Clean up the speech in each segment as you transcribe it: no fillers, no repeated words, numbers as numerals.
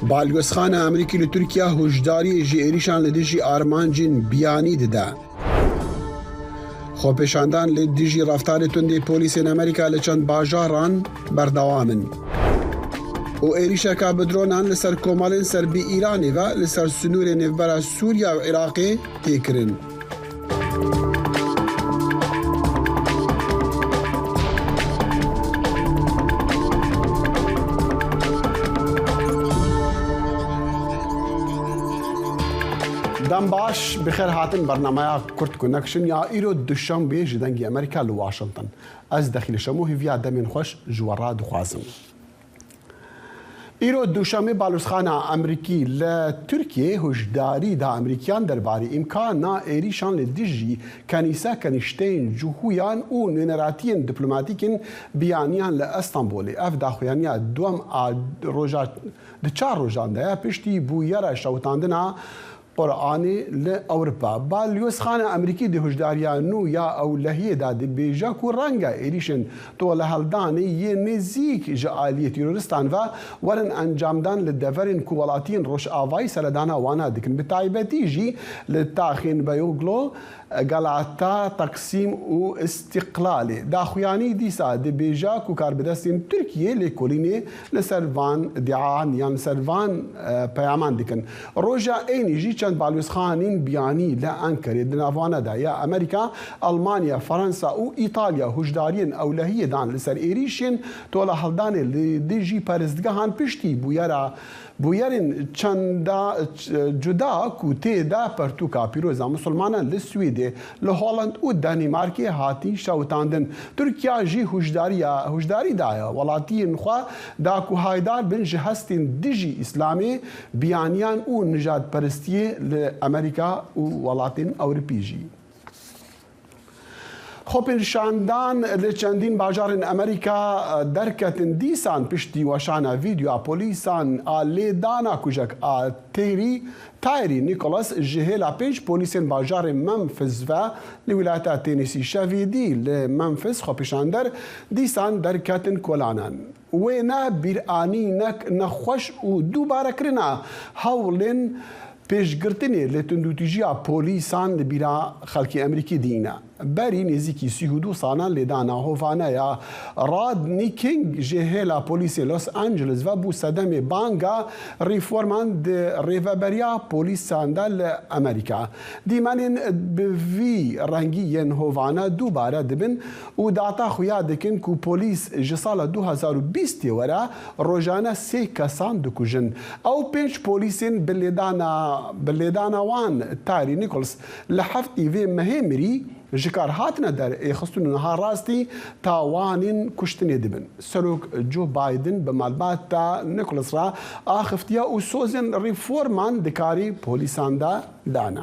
Balyozxana Amerîkî li Tirkiye huşdariyê ji êrîşan li dijî armancên biyanî dide. Xwepêşandan li dijî reftarê tundê polîsên Amerîka li çend bajaran berdewam in. Û êrîşeka bi dronan li ser komalên ser bi Îranê ve li ser sinûrê nêvbera Sûriya û Iraqê tê kirin. Dem baş bi xêr hatin bernameya Kurd Connection ya îro duşembê ji dengê Amerîka li Washington. Ez Dexîl Şemo hêviya demên xweş ji we re dixwazim. Îro duşemê balozxana Amerîkî li Tirkiyeyê hişdarî da Amerîkiyan derbarê îmkana êrîşan li dijî kenîse, kenîşteyên cihûyan û nûneratiyên diplomatîkên biyaniyan li Îstanbulê. Ev daxuyaniya duem a roja di çar rojan de ye piştî bûyera şewitandina Quranê li Ewropa. Balyozxana Amerîkî di hişdariya nû ya ewlehiyê de dibêje ku renge êrîşên tolehildanê yên nêzîk ji aliyê têroristan ve werin encamdan li deverên ku welatiyên rojavayî seredana wan dikin bi taybetî jî li taxên Beyoglu, Galata, Taksîm û Îstîqlalê. Daxuyanî dîsa dibêje ku karbidestên Tirkiyê lêkolînê li ser van îdiayan yan li ser van peyaman dikin. Roja Ênî jî çend balyozxanên biyanî li Enqerê di nav wan de ya Amerîka, Elmanya, Fransa û Îtalya huşdariyên ewlehiyê dan li ser êrîşên tolehildanê li dijî perestgehan piştî bûyera Bûyerên çenda cuda ku tê de pirtûka pîroz a misilmanan li Swêdê, li Holland û Danîmarkê hatî şewitandin. Tirkiya jî huşdariya huşdarî daye welatiyên xwe da ku haydar bin ji hestên dijî îslamê, biyaniyan û nijadperestiyê li Amerîka û welatên Ewropî jî. Xwepêşandan li çendîn bajarên Amerîka derketin dîsan piştî weşana vîdyoya polîsan a lêdana kujek a Têrî Tyree Nicholas ji hêla pênc polîsên bajarê Memphis ve li wîlayeta Tennessee şevî dî li Memphis xwepêşander dîsan derketin kolanan. Wêne bîranînek nexweş û dûbarekirina hewlên pêşgirtinê li tundûtîjiya polîsan li bîra xelkê Amerîkî dîne. Berî nêzîkî 32 salan lêdana hovane ya Rodney King ji hêla polîsê Los Angeles ve bû sedemê banga reforman di rêveberiya polîsan de li Amerîka. Dîmenên bi vî rengî yên hovane dûbare dibin û data xuya dikin ku polîs ji sala 2020 ê were rojane sê kesan dikujin. Ew pênc polîsên bi lêdana bi lêdana wan Tyree Nichols li heftî vê mehê mirî ji kar hatine der êxistin û niha rastî tawanên kuştinê dibin. Serok Joe Biden bi malbata Nichols re axiftiye û sozên reforman di karê polîsan de dane.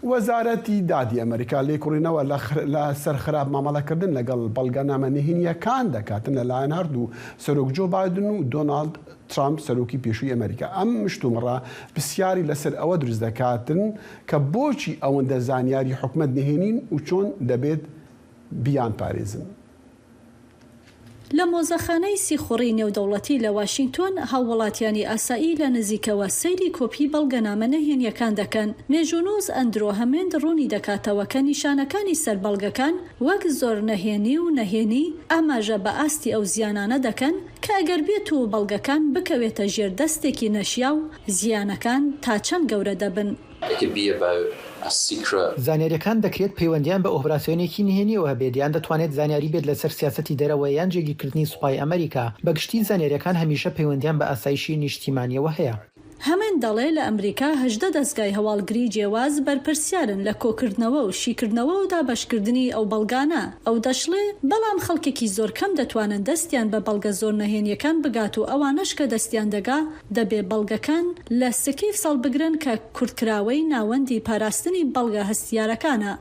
Wezaretî Dadî Amerîka lêkolînewe li ser xirab mamelekirdin legel belgename nihîniyekان dekatin li layen herdû Serok Joe Biden û Donald Trump serokî pêşûyî Amerîka. Em miştûmira pisyarî li ser ewe dirust dekatin ke boçî ewinde zanyarî hikûmet nihênîn û çon debêt biyanparêzin. لە مۆزەخانەی سیخوڕی نێودەوڵەتی لە واشینگتۆن، هاووڵاتیانی ئاسایی لە نزیکەوە سەیری کۆپی بەڵگەنامە نەهێنییەکان دەکەن. مێژوونووس ئەندرۆ هەمێند ڕوونی دەکاتەوە کە نیشانەکانی سەر بەڵگەکان وەک زۆر نەهێنی و نەهێنی ئاماژە بە ئاستی ئەو زیانانە دەکەن کە ئەگەر بێت و بەڵگەکان بکەوێتە ژێر دەستێکی نەشیاو، زیانەکان تا چەند گەورە دەبن. زانیارییەکان دەکرێت پەیوەندییان بە ئۆپراسیۆنێکی نهێنییەوە هەبێت یان دەتوانێت زانیاری بێت لەسەر سیاسەتی دەرەوە یان جێگیرکردنی سوپای ئەمریکا. بە گشتی زانیارییەکان هەمیشە پەیوەندییان بە ئاسایشی نیشتیمانییەوە هەیە. هەمن دەڵێ لە ئەمریکا 18 دەزگای هەواڵگری جیاواز بەرپرسیارن لە کۆکردنەوە و شیکردنەوە و دابەشکردنی ئەو بەڵگانە. ئەو دەشڵێ بەڵام خەڵکێکی زۆر کەم دەتوانن دەستیان بە بەڵگە زۆر نەهێنییەکان بگات و ئەوانەش کە دەستیان دەگا دەبێ بەڵگەکان لە سکیف سەڵبگرن کە کورتکراوەی ناوەندی پاراستنی بەڵگە هەستیارەکانە.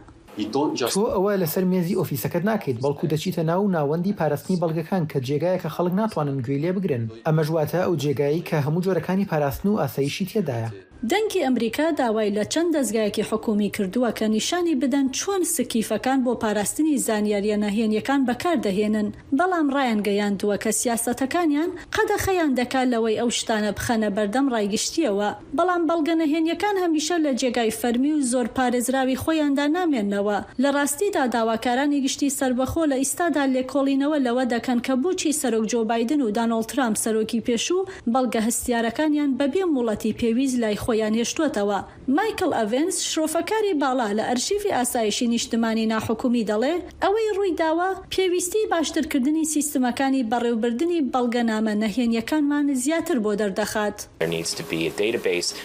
تۆ ئەوە لەسەر مێزی ئۆفیسەکەت ناکەیت، بەڵکو دەچیتە ناو ناوەندی پاراستنی بەڵگەکان کە جێگایەکە خەڵک ناتوانن گوێی لێ بگرن. ئەمەش واتە ئەو جێگایەی کە هەموو جۆرەکانی پاراستن و ئاسایشی تێدایە. دەنگی ئەمریکا داوای لە چەند دەزگایەکی حکومی کردووە کە نیشانی بدەن چۆن سکیفەکان بۆ پاراستنی زانیارییە نهێنییەکان بەکاردەهێنن، بەڵام ڕایانگەیاندووە کە سیاسەتەکانیان قەدەخەیان دەکات لەوەی ئەو شتانە بخەنە بەردەم ڕای گشتییەوە. بەڵام بەڵگە نهێنییەکان هەمیشە لە جێگای فەرمی و زۆر پارێزراوی خۆیاندا نامێننەوە. لە ڕاستیدا داواکارانی گشتی سەربەخۆ لە ئیستادا لێکۆڵینەوە لەوە دەکەن کە بۆچی سەرۆک جۆ بایدن و دانۆڵد ترامپ سەرۆکی پێشوو بەڵگە هەستیارەکانیان بەبێ موڵەتی پێویست لای خۆیان هێشتووەتەوە. مایکڵ ئەڤێنس، شرۆفەکاری باڵا لە ئەرشیفی ئاسایشی نیشتمانی ناحکومی دەڵێ، ئەوەی ڕووی داوە، پێویستیی باشترکردنی سیستمەکانی بەڕێوبردنی بەڵگەنامە نەهێنییەکانمان زیاتر بۆ دەردەخات.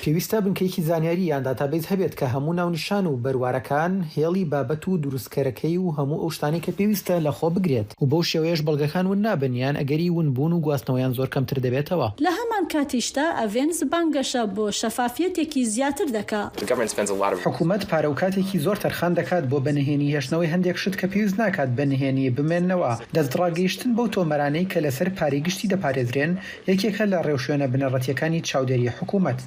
پێویستە بنکەیەکی زانیاری یان داتابەیس هەبێت کە هەموو ناونیشان و بەروارەکان، هێڵی بابەت و دروستکەرەکەی و هەموو ئەو شتانەی کە پێویستە لەخۆ بگرێت و بەو شێوەیەش بەڵگەکان ون نابن یان ئەگەری ونبوون و گواستنەوەیان زۆر کەمتر دەبێتەوە. لە هەمان کاتیشدا ئەڤێنس بانگەشە بۆ شەفافیەتێکی زیاتر دەکا. حکومەت پارە و کاتێکی زۆر تەرخان دەکات بۆ بە نهێنی هێشتنەوەی هەندێک شت کە پێویست ناکات بە نهێنی بمێننەوە. دەستڕاگەیشتن بەو تۆمەرانەی کە لەسەر پارەی گشتی دەپارێزرێن یەکێکە لە ڕێوشوێنە بنەڕەتییەکانی چاودێریی حکوومەت.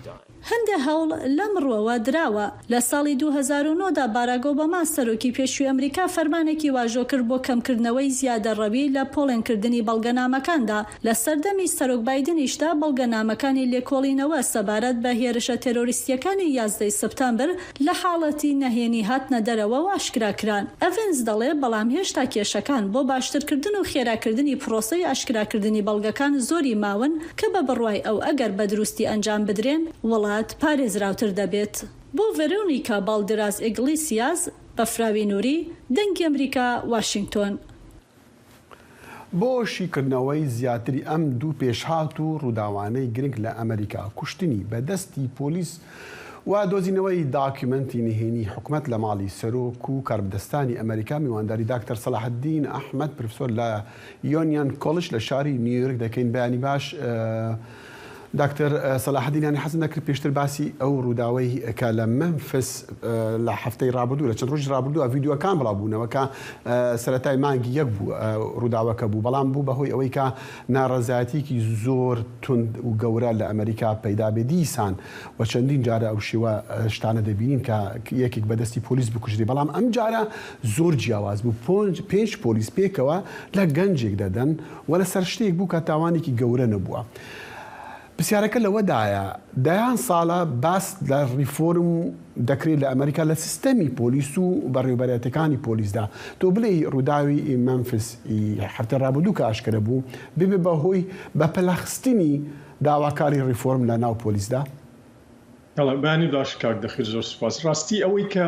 هەندێ هەوڵ لەم ڕووەوە دراوە. لە ساڵی 2009 دا باراک ئۆباما سەرۆکی پێشووی ئەمریکا فەرمانێکی واژۆ کرد بۆ کەمکردنەوەی زیادەڕەوی لە پۆڵێنکردنی بەڵگەنامەکاندا. لە سەردەمی سەرۆک بایدنیشدا بەڵگەنامەکانی لێکۆڵینەوە سەبارەت بە هێرشە تێرۆریستییەکانی یازدەی سپتامبر لە حاڵەتی نەهێنی هاتنە دەرەوە و ئاشکرا کران. ئەڤنز دەڵێ بەڵام هێشتا کێشەکان بۆ باشترکردن و خێراکردنی پرۆسەی ئاشکراکردنی بەڵگەکان زۆری ماون کە بە بڕوای ئەو ئەگەر بە دروستی ئەنجام بدرێن وڵات پارێزراوتر دەبێت. بۆ ڤێرۆنیکا باڵدراز ئیگڵیسیاس، بەفراوی نوری، دەنگی ئەمریکا، واشینگتۆن. بۆ شیکردنەوەی زیاتری ئەم دوو پێشهات و ڕووداوانەی گرنگ لە ئەمریکا، کوشتنی بە دەستی پۆلیس و دۆزینەوەی داکیومێنتی نهێنی حکومەت لە ماڵی سەرۆک و کاربەدەستانی ئەمریکا، میوانداری داکتەر سەلاحەدین ئەحمەد پرفسۆر لە یۆنیان کۆڵج لە شاری نیویۆرک دەکەین. بەیانی باش داکتەر سەلاحەدین، یانی حەزم دەکرد پێشتر باسی ئەو ڕووداوەی کە لە مەمفس لە هەفتەی ڕابردوو لە چەند ڕۆژی ڕابردووە ڤیدیۆکان بڵاو بوونەوە کە سەرەتای مانگی یەک بوو ڕووداوەکە بوو بەڵام بوو بەهۆی ئەوەی کە ناڕەزایەتیکی زۆر توند و گەورە لە ئەمریکا پەیدا بێ دیسان و چەندین جارە ئەو شێوە شتانە دەبینین کە یەکێک بە دەستی پۆلیس بکوژرێ بەڵام ئەم جارە زۆر جیاواز بوو پێنج پۆلیس پێکەوە لە گەنجێک دەدەن و لەسەر شتێک بوو کە تاوانێکی گەورە نەبووە. پرسیارەکە لەوەدایە دەیان ساڵە باس لە ڕیفۆرم دەکرێت لە ئەمریکا لە سیستەمی پۆلیس و بەڕێوبەرایەتەکانی پۆلیسدا تۆ بڵێی ڕووداوی مەمفس ی هەفتەی ڕابردوو کە ئاشکرا بوو ببێ بە هۆی بەپەلەخستنی داواکاری ڕیفۆرم لە ناو پۆلیسدا؟ بەڵێ بەیانی باش کاک دەخیر زۆر سوپاس. ڕاستی ئەوەی کە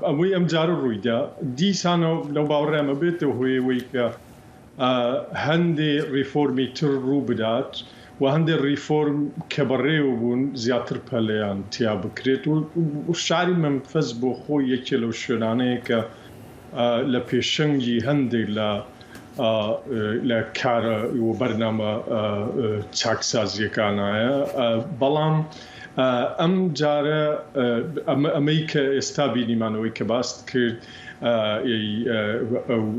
ئەوەی ئەم جارە ڕوویدا دیسانەوە لەو باوەڕەم ئەبێتە هۆی ئەوەی کە هەندێ ڕیفۆرمی تر ڕوو بدات و هەندێ ڕیفۆرم کە بەڕێوە بوون زیاتر پەلەیان تیا بکرێت و شاری مەمفس بۆ خۆی یەکێ لەو شوێنانەیە کە لە پێشەنگی هەندێک لە لە کارە و بەرنامە چاکسازییەکانایە، بەڵام ئەم جارە ئەمەی کە ئێستا بینیمان ئەوەی کە باست کرد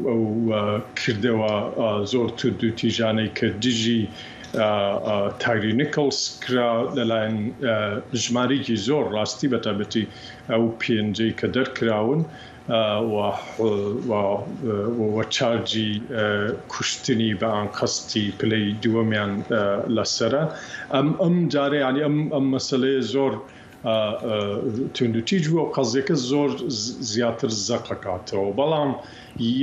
ئەو کردەوە زۆر توندوتیژانەی کە دژی تایری نیکڵس کرا لەلایەن ژمارەیەکی زۆر ڕاستی بەتایبەتی ئەو پێنجەی کە دەرکراون و چارجی کوشتنی بە ئانقەستی پلەی دووەمیان لەسەرە. ئەم ئەم جارە یانی ئەم ئەم مەسەلەیە زۆر توندوتیژ بووە و قەزیەکە زۆر زیاتر زەق ئەکاتەوە. بەڵام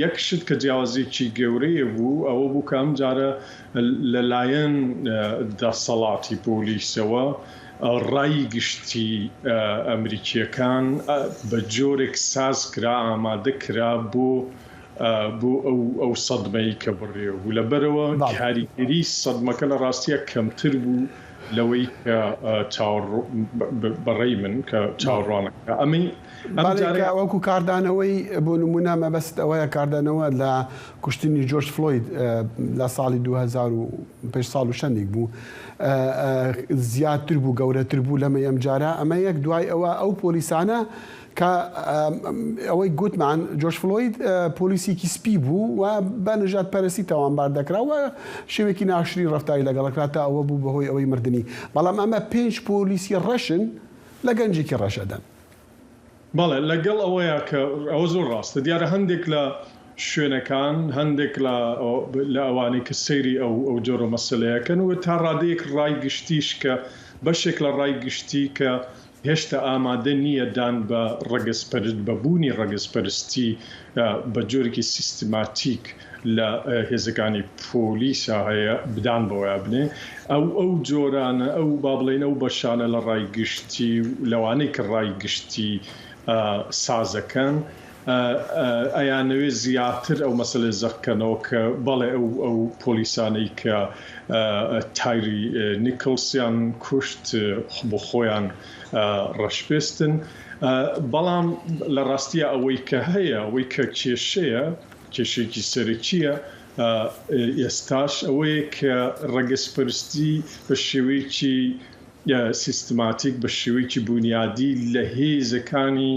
یەک شت کە جیاوازیەکی گەورەیە بوو ئەوە بوو کە ئەم جارە لەلایەن دەسەڵاتی پۆلیسەوە ڕای گشتی ئەمریکییەکان بە جۆرێک ساز کرا، ئامادە کرا بۆ بۆ ئەو ئەو سەدمەی کە بڕێوە بوو. لەبەرئەوە کاریگەری سەدمەکە لە ڕاستیا کەمتر بوو لەوەی کە چاوەڕ بە ڕەی من کە چاوەڕوانەکرا. ئەمەی ئەم جارە. وەکو کاردانەوەی بۆ نموونە مەبەست ئەوەیە کاردانەوە لە کوشتنی جۆرج فلۆید لە ساڵی 2000 و پێش ساڵ و چەندێک بوو زیاتر بوو گەورەتر بوو لەمە ئەم جارە ئەمە یەک دوای ئەوە ئەو پۆلیسانە کە ئەوەی گوتمان جۆرج فلۆید پۆلیسێکی سپی بوو و بە نەژاد پەرستی تاوانبار دەکرا و شێوێکی ناشرین ڕەفتاری لەگەڵکرا تا ئەوە بوو بەهۆی ئەوەی مردنی بەڵام ئەمە پێنج پۆلیسی ڕەشن. لە گەنجێکی ڕەش ئەدەن. بەڵێ لەگەڵ ئەوەیا کە ئەوە زۆر ڕاستە دیارە هەندێک لە شوێنەکان هەندێک لە لە ئەوانەی کە سەیری ئەو ئەو جۆرە مەسەلەیەکەن و تا ڕادەیەک ڕای گشتیش کە بەشێک لە ڕای گشتی کە هێشتا ئامادە نییە دان بە ڕەگەزپەرست بە بوونی ڕەگەزپەرستی بە جۆرێکی سیستماتیک لە هێزەکانی پۆلیسا هەیە دان بەوەیا بنێ ئەو ئەو جۆرانە ئەو با بڵێین ئەو بەشانە لە ڕای گشتی و لەوانەی کە ڕای گشتی سازەکەن ئەیانەوێ زیاتر ئەو مەسەلەیە زەق کەنەوە کە بەڵێ ئەو ئەو پۆلیسانەی کە تایری نیکڵسیان کوشت بۆ خۆیان ڕەشپێستن بەڵام لە ڕاستیا ئەوەی کە هەیە ئەوەی کە کێشەیە کێشەیەکی سەرەکییە ئێستاش ئەوەیە کە ڕەگەزپەرستی بە شێوەیەکی سیستماتیک بە شێوەیەکی بونیادی لە هێزەکانی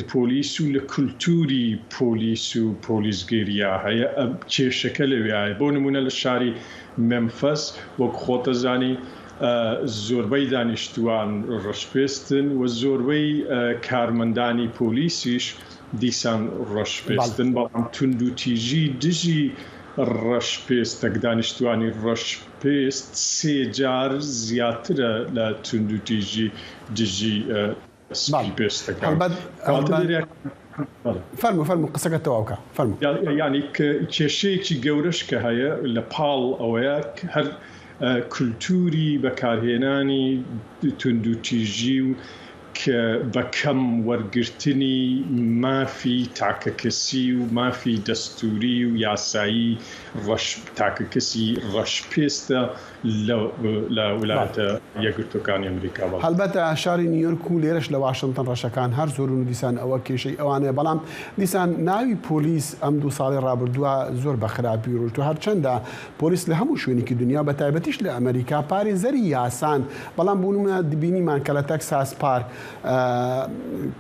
پۆلیس و لە کولتووری پۆلیس و پۆلیسگەریا هەیە، کێشەکە لەوێایە. بۆ نموونە لە شاری مێمفس وەک خۆت ئەزانی زۆربەی دانیشتووان ڕەشپێستن و زۆربەی کارمەندانی پۆلیسیش دیسان ڕەشپێستن، بەڵام توندوتیژی دژی ڕەشپێستەک دانیشتووانی ڕەشپێست سێجار زیاترە لە توندوتیژی دژی سپی پێستەکان. هەڵبەت فەرموو فەرموو قسەکەت تەواو کە فەرموو. یانی کێشەیەکی گەورەش کە هەیە لە پاڵ ئەوەیە هەر کولتووری بەکارهێنانی توندوتیژی و کە بە کەم وەرگرتنی مافی تاکەکەسی و مافی دەستووری و یاسایی ڕەش تاکەکەسی ڕەشپێستە لە لە ولایەتە یەکگرتووەکانی ئەمریکا بەڵێ. هەڵبەتە شاری نیویۆرک و لێرەش لە واشنتن ڕەشەکان هەر زۆرن و دیسان ئەوە کێشەی ئەوانەیە بەڵام دیسان ناوی پۆلیس ئەم دوو ساڵەی ڕابردووە زۆر بە خراپی ڕۆیشتووە هەرچەندە پۆلیس لە هەموو شوێنێکی دنیا بە تایبەتیش لە ئەمریکا پارێزەری یاسان بەڵام بۆ نمونە بینیمان کە لە تەکساس پار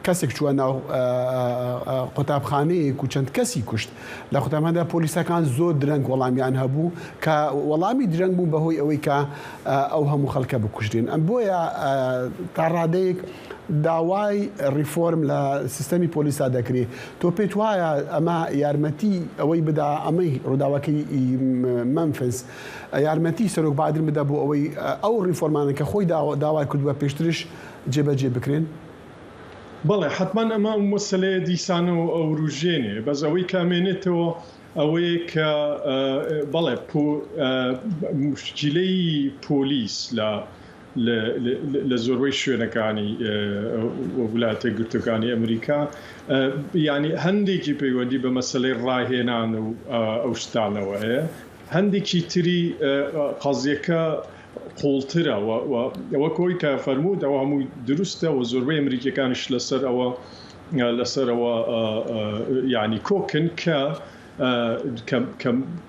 کەسێک چووە ناو قوتابخانەیەک و چەند کەسی کوشت لە قوتابخانەدا پۆلیسەکان زۆر درەنگ وەڵامیان هەبوو کە وەڵامی درەنگ بوو بەهۆی ئەوەی کە ئەو هەموو خەڵکە بکوژرێن ئەم بۆیە تا ڕادەیەک داوای ڕیفۆرم لە سیستەمی پۆلیسا دەکرێت تۆ پێت وایە ئەمە یارمەتی ئەوەی بدا ئەمەی ڕووداوەکەی مەمفس یارمەتی سەرۆک بادن بدا بۆ ئەوەی ئەو ڕیفۆرمانە کە خۆی داوای کردووە پێشترش جێبەجێ بکرێن؟ بەڵێ حەتمەن ئەمە ئەو مەسەلەیە دیسانەوە ئەوروژێنێ بەس ئەوەی کە ئەمێنێتەوە ئەوەیە کە بەڵێ موشکیلەی پۆلیس لە لە زۆربەی شوێنەکانی ولایەتە یەکگرتووەکانی ئەمریکا یانی هەندێکی پەیوەندی بە مەسەلەی ڕاهێنان و ئەو شتانەوە هەیە هەندێکی تری قەزیەکە قوڵترە و وەک ئەوەی کە فەرمووت ئەوە هەمووی دروستە و زۆربەی ئەمریکیەکانیش لەسەر ئەوە لەسەر ئەوە یانی کۆکن کە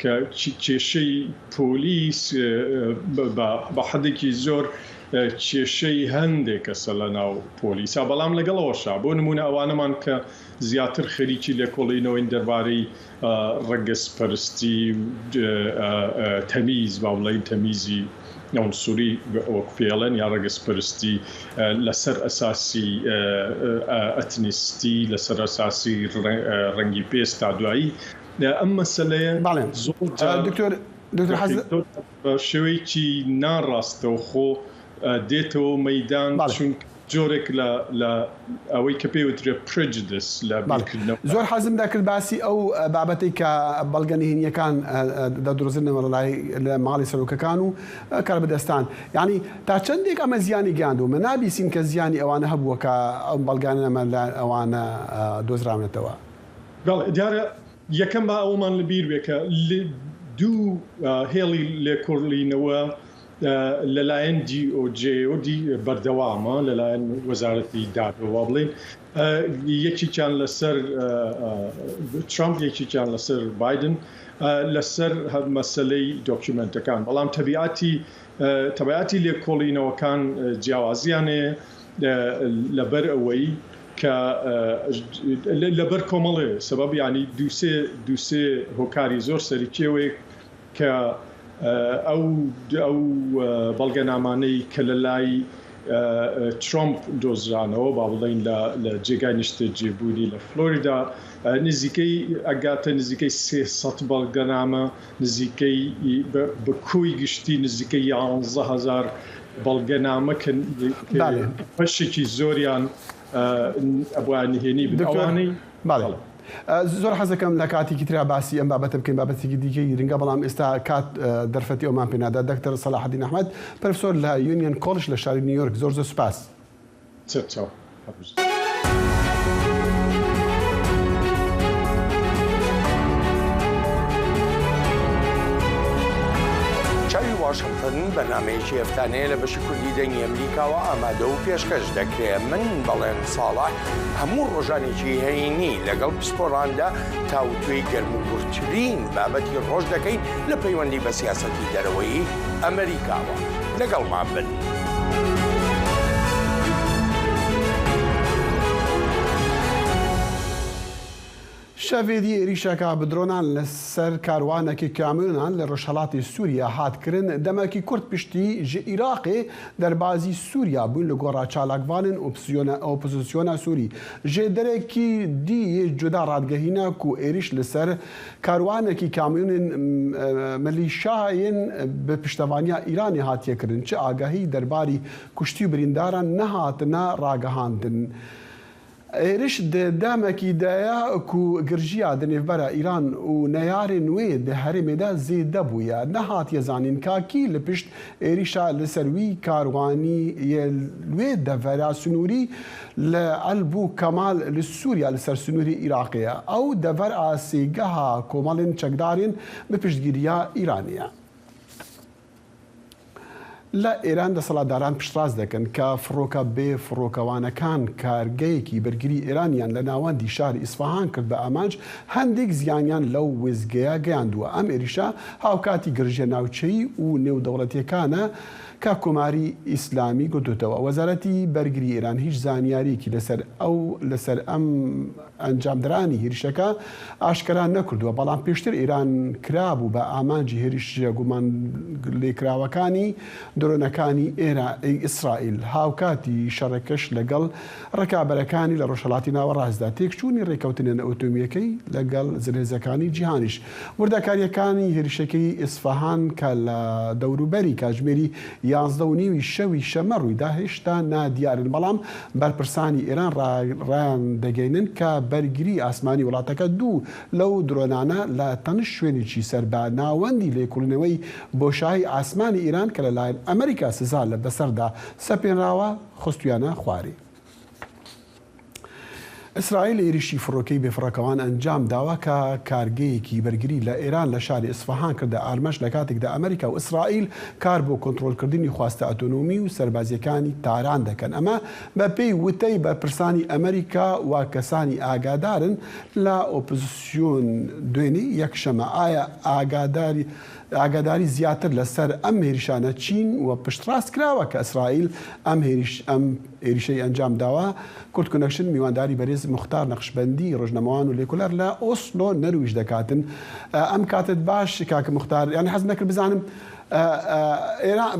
کە کێشەی پۆلیس بە حەدێکی زۆر کێشەی هەندێک کەسە لە ناو پۆلیسا بەڵام لەگەڵ ئەوەشا بۆ نمونە ئەوانەمان کە زیاتر خەریکی لێکۆڵینەوەین دەربارەی ڕەگەزپەرستی و تەمیز با بڵێین تەمیزی عنسوری وەک پێڵێن یا ڕەگەزپەرستی لەسەر ئەساسی ئەتنیستی لەسەر ئەساسی ڕەنگی پێست تا دوایی ئەم مەسەلەیە زۆر جار دکتۆر دکتۆر حەز بە شێوەیەکی ناڕاستەوخۆ دێتەوە مەیدان چونکە جۆرێک لە لە ئەوەی کە پێی وترێ prejudice لە بیرکردنەوە. زۆر حەزم دەکرد باسی ئەو بابەتەی کە بەڵگە نهێنییەکان دەدرۆزرنەوە لە لای لە ماڵی سەرۆکەکان و کاربەدەستان یانی تا چەندێک ئەمە زیانی گەیاندوومە نابیسین کە زیانی ئەوانە هەبووە کە ئەو بەڵگانەمە لە ئەوانە دۆزراونەتەوە. بەڵێ دیارە یەکەم با ئەوەمان لە بیر بێ کە دوو هێڵی لێکۆڵینەوە لەلایەن DOJ و دی بەردەوامە لەلایەن وەزارەتی دادەوە وا بڵێین یەکێکیان لەسەر ترامپ یەکێکیان لەسەر بایدن لەسەر مەسەلەی دۆکیومێنتەکان بەڵام تەبیعەتی تەبیعەتی لێکۆڵینەوەکان جیاوازیان هەیە لەبەر ئەوەی کە لەبەر کۆمەڵێ سەبەب یانی دووسێ دووسێ هۆکاری زۆر سەرکیەوەیەک کە ئەو ئەو بەڵگەنامانەی کە لە لای. ترامپ دۆزرانەوە با بڵێین لە جێگای نیشتەجێبوونی لە فلۆریدا نزیکەی ئەگاتە نزیکەی 300 بەڵگەنامە نزیکەی بە کۆی گشتی نزیکەی 11000 بەڵگەنامە کە بەشێکی زۆریان ئەبوایە نهێنی بن ئەوانەی بەڵێ زۆر حەزەکەم لە کاتێکی ترا باسی ئەم بابەتە بکەین بابەتێکی دیکەی گرنگە بەڵام ئێستا کات دەرفەتی ئەومان پێ نادات دکتۆر سەلاحەدین ئەحمەد پرفسۆر لە یونیۆن کۆڵج لە شاری نیویۆرک زۆر زۆر سوپاس. چاو. چاوی واشنتن بەرنامەیەکی هەفتانەیە لە بەشی کوردی دەنگی ئەمریکاوە ئامادە و پێشکەش دەکرێ. من بەڵێن ساڵح هەموو ڕۆژانێکی هەینی لەگەڵ پسپۆڕاندا تاوتوێی گەرموگوڕترین بابەتی ڕۆژ دەکەین لە پەیوەندی بە سیاسەتی دەرەوەیی ئەمریکاوە. لەگەڵمان بن. شەڤێدی ێریشەکە بە درۆنان لە سەر کاروانەکی کامیۆنان لە ڕۆژهەڵاتی سووریا هات کرن، دەمەکی کورت پشتی ژ ئیراقێ دەربازی سووریا بوون لە گۆڕا چالاکڤانên ئۆپۆزسیۆنا سووری ژ دەرێکی دی یê جودا ڕادگەهینە کو êriş li ser کاروانەکی کامیۆنên ملیشایên bi piştevaniya Îranê hatiye kirin çi agahî derbarî kuştî û birîndaran nehatine ragihandin. Êriş di demekî de ye ku girjiya di nêvbera Îran û neyarên wê di herêmê de zêde bûye. Nehatiye zanîn ka kî li pişt êrişa li ser wî karwanî yê wê devera sinûrî li Elbû Kemal li Sûriya li ser sinûrê Iraqê ye. Ew dever a sêgeha komalên çekdarên bi piştgiriya Îranê ye. لە ئێران دەسەڵاتداران پشتڕاست دەکەن کە فڕۆکە بێ فڕۆکەوانەکان کارگەیەکی بەرگری ئێرانیان لە ناوەندی شاری ئیسفەهان کرد بە ئامانج، هەندێک زیانیان لەو وێستگەیە گەیاندووە. ئەم ێریشە هاوکاتی گرژیە ناوچەیی و نێودەوڵەتیەکانە کە کۆماری ئیسلامی گرتووتەوە. وەزارەتی بەرگری ئێران هیچ زانیاریەکی لەسەر ئەو لەسەر ئەم ئەنجامدرانی هێرشەکە ئاشکرا نەکردووە، بەڵام پێشتر ئێران کرابوو بە ئامانجی هێرشە گومانلێکراوەکانی درۆنەکانی ئیسرائیل، هاوکاتی شەڕەکەش لەگەڵ ڕکابەرەکانی لە ڕۆژهەڵاتی ناوەڕاستدا، تێکچوونی ڕێککەوتنە ئەتۆمییەکەی لەگەڵ زلهێزەکانی جیهانیش. وردەکارییەکانی هێرشەکەی ئیسفەهان کە لە دەوروبەری کاتژمێری 11 و نیوی شەوی شەممە ڕوویدا هێشتا نادیارن، بەڵام بەرپرسانی ئێران ڕایاندەگەینن کە بەرگری ئاسمانی وڵاتەکە دوو لەو درۆنانە لە تەنشت شوێنێکی سەر بە ناوەندی لێکوڵینەوەی بۆشایی ئاسمانی ئیران کە لەلایەن ئەمریکا سزا لە بەسەردا سەپێنراوە خستویانە خوارێ. ئیسرائیل هێرشی فڕۆکەی بێفڕۆکەوان ئەنجام داوە کە کارگەیەکی بەرگری لە ئێران لە شاری ئیسفەهان کردە ئارمەش لە کاتێکدا ئەمریکا و ئیسرائیل کار بۆ کۆنترۆڵکردنی خواستە ئەتۆنۆمی و سەربازییەکانی تاران دەکەن ئەمە بەپێی وتەی بەرپرسانی ئەمریکا و کەسانی ئاگادارن لە ئۆپۆزسیۆن دوێنێ یەکشەمە ئایا ئاگاداری ئاگاداری زیاتر لەسەر ئەم هێرشانە چین و پشتڕاست کراوە کە ئیسرائیل ئەم هێرش ئەم هێرشەی ئەنجام داوە؟ کوردکۆنەکشن میوانداری بەرێز موختار نەقشبەندی ڕۆژنامەوان و لێکۆلەر لە ئۆسلۆ نەرویژ دەکاتن. ئەم کاتت باش کاک موختار، یانی حەزم دەکرد بزانم ئێران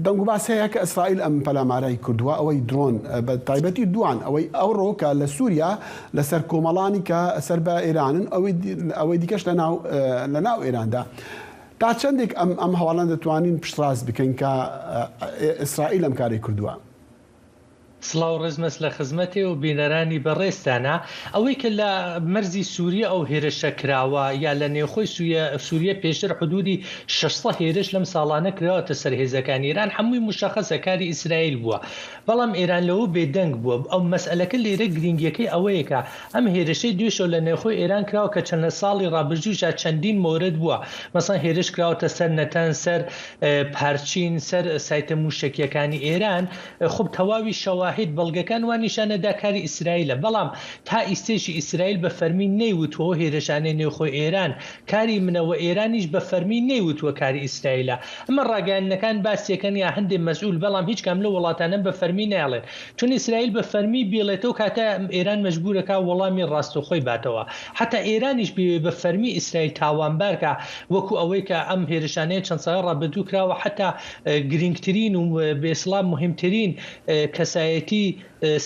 دەنگ و باس هەیە کە ئیسرائیل ئەم پەلامارای کردووە ئەوەی درۆن بە تایبەتی دوان ئەوەی ئەوڕۆ کە لە سووریا لەسەر کۆمەڵانی کە سەر بە ئێرانن ئەوەی دیکەش لە ناو لە ناو ئێراندا تا چەندێک ئەم ئەم هەواڵان دەتوانین پشتڕاست بکەین کە ئیسرائیل ئەم کارەی کردووە؟ سڵاو ڕێزمەس لە خزمەتێ و بینەرانی بەڕێزتانا. ئەوەی کە لە مەرزی سوریە ئەو هێرشە کراوە یا لە نێوخۆی سوریە پێشتر حدودی 600 هێرش لەم ساڵانە کراوەتە سەر هێزەکانی ئێران هەمووی موشەخەسە کاری ئیسرائیل بووە بەڵام ئێران لەوە بێدەنگ بووە ئەو مەسئەلەکە لێرە گرینگیەکەی ئەوەیە کە ئەم هێرشەی دوێشەو لە نێوخۆی ئێران کراوە کە چەند لە ساڵی ڕابردووشدا چەندین مۆرد بووە مەسەڵەن هێرش کراوەتە سەر نەتەنز سەر پارچین سەر سایتە موشەکیەکانی ئێران خب تەواوی شەواهد. شەواهید بەڵگەکان وا نیشانەدا کاری ئیسرائیلە بەڵام تا ئیستێشی ئیسرائیل بە فەرمی نەیوتوە ئەو هێرشانەی نێوخۆی ئێران کاری منە وە ئێرانیش بە فەرمی نەیوتوە کاری ئیسرائیلە ئەمە ڕاگەیاندنەکان باسیەکەن یا هەندێ مەسئول بەڵام هیچ کام لەو وڵاتانە بە فەرمی نایڵێن چون ئیسرائیل بە فەرمی بیڵێتەو کاتە ئێران مەجبورەکا وەڵامی ڕاستەوخۆی باتەوە حەتا ئێرانیش بیەوێ بە فەرمی ئیسرائیل تاوانبار کا وەکو ئەوەی کە ئەم هێرشانەیە چەند ساڵی ڕابردوو کراوە حەتا گرینگترین و بێسڵا موهیمترین کەسایەتی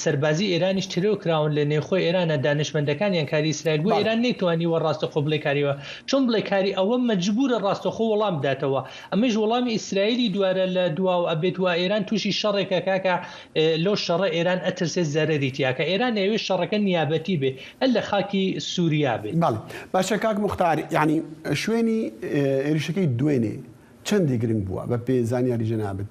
سەربازی ئێرانیش ترۆ کراون لە نێوخۆی ئێرانە دانشمەندەکانیان کاری ئیسرائیل بوو ئێران نەیتوانیوە ڕاستەخۆ بڵێ کاری ئەوە چۆن بڵێ کاری ئەوە مەجبورە ڕاستەخۆ وەڵام بداتەوە ئەمەیش وەڵامی ئیسرائیلی دوارە لە دواوە ئەبێت وا ئێران تووشی شەڕێک ئەکا کە لەو شەڕە ئێران ئەترسێت زەرەری تیاکا ئێران ئەیەوێت شەڕەکە نیابەتی بێ هەر لە خاکی سوریا بێت. بەڵێ باشە کاک موختار یانی شوێنی هێرشەکەی دوێنێ چەندی گرنگ بووە بە پێ زانیاری جەنابت؟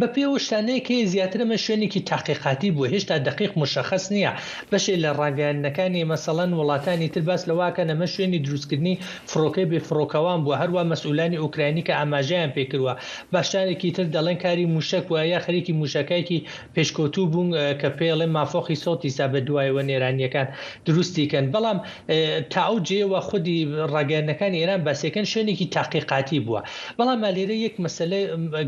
بە پێی ئەو شتانەی کە هەیە زیاتر ئەمە شوێنێکی تاقیقاتی بووە هێشتا دەقیق موشەخەس نییە بەشێ لە ڕاگەیاندنەکانی مەسەڵەن وڵاتانی تر باس لەوە ئەکەن ئەمە شوێنی دروستکردنی فڕۆکەی بێ فڕۆکەوان بووە هەروا مەسئولانی ئۆکراینی کە ئاماژەیان پێ کردووە باشتارێکی تر دەڵێن کاری موشەک وە یا خەریکی موشەکایکی پێشکەوتوو بوون کە پێی ئەڵێن مافۆخی سۆتیسا بە دوایەوە نێرانییەکان دروستی کەن بەڵام تا ئەو جێیەوە خودی ڕاگەیاندنەکانی ئێران باسیەکەن شوێنێکی تاقیقاتی بووە بەڵام لێرە یەک مەسەلە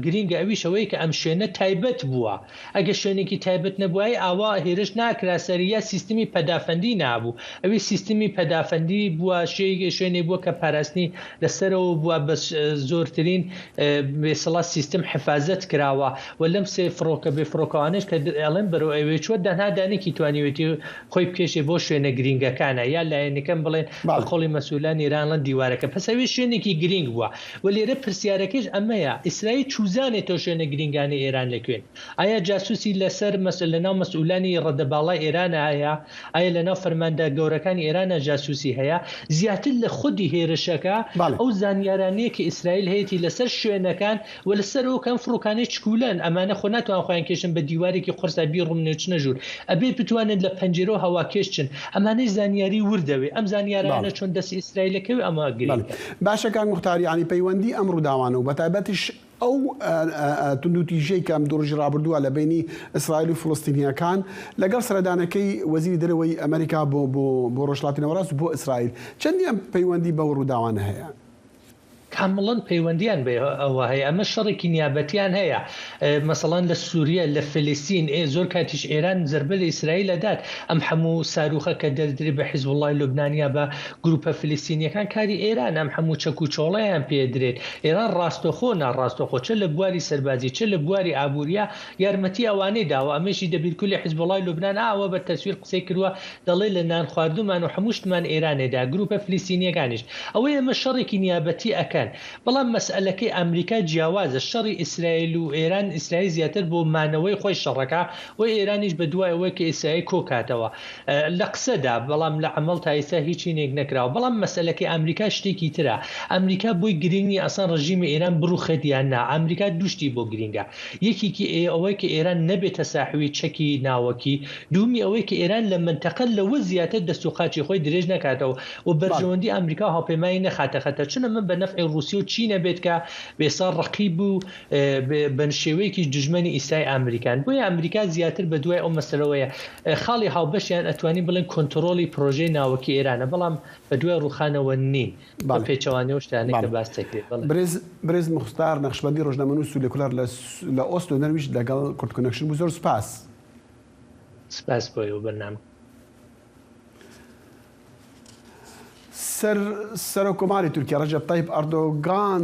گرینگە ئەویش ئەوەیە کە ئەم شوێنە تایبەت بووە ئەگەر شوێنێکی تایبەت نەبوایە ئاوا هێرش ناکرا سەری یا سیستمی پەدافەندی نابوو ئەوی سیستمی پەدافەندی بووە شوێنێک بووە کە پاراستنی لە سەرەوە بووە بە زۆرترین بێسڵا سیستم حفازەت کراوە و لەم سێ فڕۆکە بێ فڕۆکەوانەش کە ئەڵێن بەرەو ئەوێ چووە دەنها دانێکی توانیوێتی خۆی بکێشێ بۆ شوێنە گرینگەکانە یا لایەنیکەم بڵێن بە قەوڵی مەسئولانی ئێران ئەڵێن دیوارەکە پەس ئەوێ شوێنێکی گرینگ بووە و لێرە پرسیارەکەیش ئەمەیە ئیسرائیل چوزانێ تۆ شوێنە گرینگانەی ئێران لە کوێن؟ ئایا جاسوسی لەسەر لە ناو مەسئولانی ڕەدە باڵای ئێرانە هەیە؟ ئایا لە ناو فەرماندە گەورەکانی ئێرانە جاسوسی هەیە؟ زیاتر لە خودی هێرشەکە ئەو زانیارانەیە کە ئیسرائیل هەیەتی لەسەر شوێنەکان و لەسەر ئەو کە ئەم فڕۆکانەی چکولەن ئەمانە خۆ ناتوان خۆیان کێشن بە دیوارێکی قورسا بیڕومنێ و چنە ژوور ئەبێت بتوانن لە پەنجەرەوە هەواکێش چن ئەمانەی زانیاری ورد ئەوێ ئەم زانیارانە چۆن دەستی ئیسرائیل ئەکەوێ ئەمە گرینگە. باشە کاک موختار یانی پەیوەندی ئەم ڕووداوانە و بەتایبەتیش ئەو توندوتیژیەی کە ئەم دوو ڕۆژی ڕابردووە لە بەینی ئیسرائیل و فلستینیەکان لەگەڵ سەردانەکەی وەزیری دەرەوەی ئەمریکا بۆ بۆ بۆ ڕۆژهەڵاتی ناوەڕاست و بۆ ئیسرائیل چەندی ئەم پەیوەندی بەو ڕووداوانە هەیە؟ کامڵەن پەیوەندیان بە ئەوە هەیە ئەمە شەڕێکی نیابەتیان هەیە مەسەڵەن لە سوریە لە فلستین ئێ زۆر کاتیش ئێران زەربە لە ئیسرائیل ئەدات ئەم حەموو ساروخە کە دەردرێ بە حیزبوڵای لوبنان یا بە گروپە فلستینیەکان کاری ئێرانە ئەم حەموو چەک و چۆڵەیان پێ درێت ئێران ڕاستەخۆ ناڕاستەخۆ چە لە بواری سەربازی چە لە بواری ئابووریا یارمەتی ئەوانەی داوە ئەمەیشی دەبیرکولی حیزبوڵای لوبنان ئاوە بە تەسویر قسەی کردوە دەڵێ لە نان خواردومان و حەموو شتمان ئێرانێ دا گروپە فلیستینیەکانیش ئەوەی ئەمە شەڕێکی نیابەتی ئەکەن بەڵام مەسئەلەکەی ئەمریکا جیاوازە شەڕی ئیسرائیل و ئێران ئیسرائیل زیاتر بۆ مانەوەی خۆی شەڕەکا و ئێرانیش بە دوای ئەوەی کە ئیسرائیل کۆ کاتەوە لە قسەدا بەڵام لە عەمەڵ تا ئیستا هیچی نێک نەکراوە بەڵام مەسئەلەکەی ئەمریکا شتێکی ترە ئەمریکا بۆی گرینگ نیە ئەسڵەن ڕژیمی ئێران بڕوخێت یان نا ئەمریکا دوو شتی بۆ گرینگە یەکێکی ئەوەی کە ئێران نەبێتە ساحوی چەکی ناوەکی، دوومی ئەوەی کە ئێران لە مەنتەقە لەوە زیاتر دەست و قاچی خۆی درێژ نەکاتەوە و بەرژەوەندی ئەمریکا و هاوپەیمانانی نەخاتە خەتەر، چون ئەمە بە نەفعی ڕووسیە و چینە بێت کە ئێستا ڕەقیب و بە شێوەیەکیش دوژمەنی ئیستای ئەمریکان. بۆیە ئەمریکا زیاتر بە دوای ئەو مەسەلەوەیە. خاڵی هاوبەشیان ئەتوانین بڵێین کۆنتڕۆڵی پرۆژەی ناوەکی ئێرانە، بەڵام بە دوای ڕووخانەوە نین. بە پێچەوانەی ئەو شتانەی کە باس دەکرێت. بەڵێ. برێز برێز موختار نەقشبەندی ڕۆژنامەنووس و لێکۆلەر لە لە ئۆسلۆ نەرویج لەگەڵ کوردکۆنێکشن بوو زۆر سوپاس. سپاس بۆ ئێوە بەرنامە. سەر سەرۆک کۆماری تورکیا ڕەجەب تەیب ئەردۆگان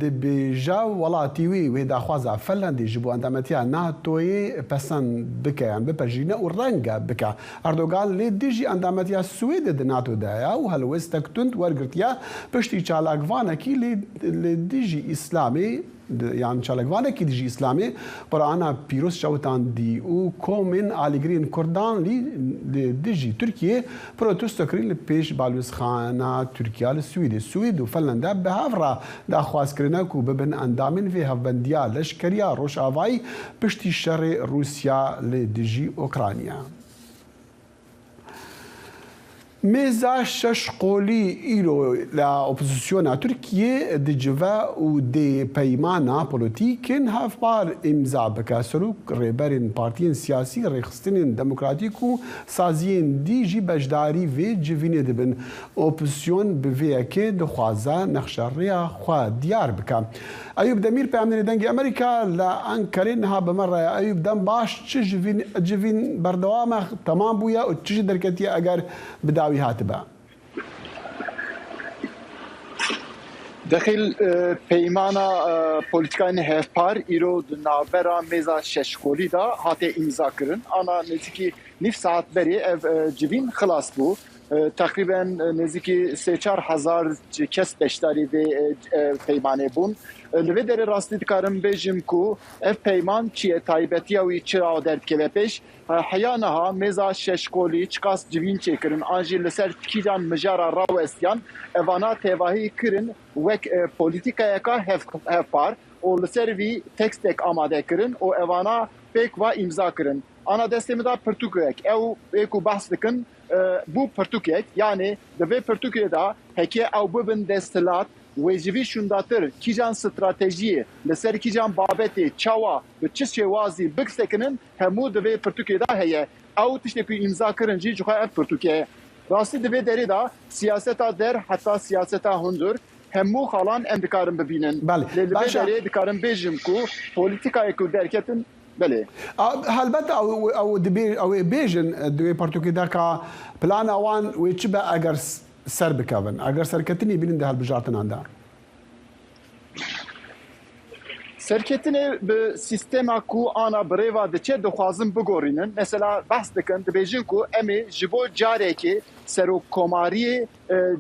دبێژە وەڵاتی وی وێ داخوازا فەنلەندی ji bo endametiya NATOyê pesend bike yan bipejirîne û renge bike. Erdogan lê dijî endametiya Swêdê di NATO de ye û helwêstek tund wergirtiye piştî çalakvanekî lê li dijî Îslamê yan çalakvanekî dijî Îslamê Qurana pîroz şewitandî û komên alîgirên Kurdan lî li dijî Tirkiyê protesto kirin li pêş balyozxana Tirkiya li Swêdê. Swêd û Finlanda bi hev re daxwaz kirine ku bibin endamên vê hevbendiya leşkeriya Rojavayî piştî şerê Rûsya li dijî Ûkrayna. Mêza şeş qolî îro li opozisyona Tirkiyê dicive û dê peymana polîtîkên hevpar îmza bike. Serok, rêberên partiyên siyasî, rêxistinên demokratîk û saziyên dî jî beşdarî vê civînê dibin. Opozisyon bi vê yekê dixwaze nexşerêya xwe diyar bike. Eyûb Demîr peyamnêrê Dengê Amerîka li Enqerê niha bi me re ye. Eyûb dem baş çi ji vîn civîn berdewam e temam bûye û çi jî derketiye eger bi dawî hatibe? Dexîl peymana polîtîkayên hevpar îro di navbera mêza şeşkolî de hate îmzakirin. Ana nêzîkî nîv saet berê ev civîn xilas bû. Teqrîben nêzîkî sê 4000 kes beşdarî vê peymanê bûn. Li vê derê rastî dikarim bêjim ku ev peyman çi ye, taybetiya wî çi a derdikeve pêş. Heya niha mêza şeşkolî çiqas civîn çêkirin an jî li ser kîjan mijara rawestiyan evana tevahî kirin wek polîtîkayeka hevpar û li ser vî tekstek amade kirin û evana pêk va îmza kirin. Ana destê min da pirtûkek ew ê ku behs dikin bû pirtûkek yanê di vê pirtûkê de heke ew bibin desthilat wê ji vî şûndatir kîjan stratejiyê li ser kîjan babetê çawa bi çi şêwazî biksekinin hemû di vê pirtûkê de heye. Ew tiştê ku îmza kirin jî jixwe ev pirtûk e. Rastî di vê derê de siyaseta der heta siyaseta hundir hemû xalan em dikarin bibînin. Lê li vê derê dikarim bêjim ku polîtîkayê ku derketin Belê. Helbet ew ew dibê ew ê bêjin di wê pirtûkê de ka plana wan wê çi be eger ser bikevin, eger serketinê bînin di hilbijartinan de. Serketinê bi sîstema ku ana bi rêva diçe dixwazin bigorînin. Mesela behs dikin dibêjin ku em ê ji bo carekê serokkomariyê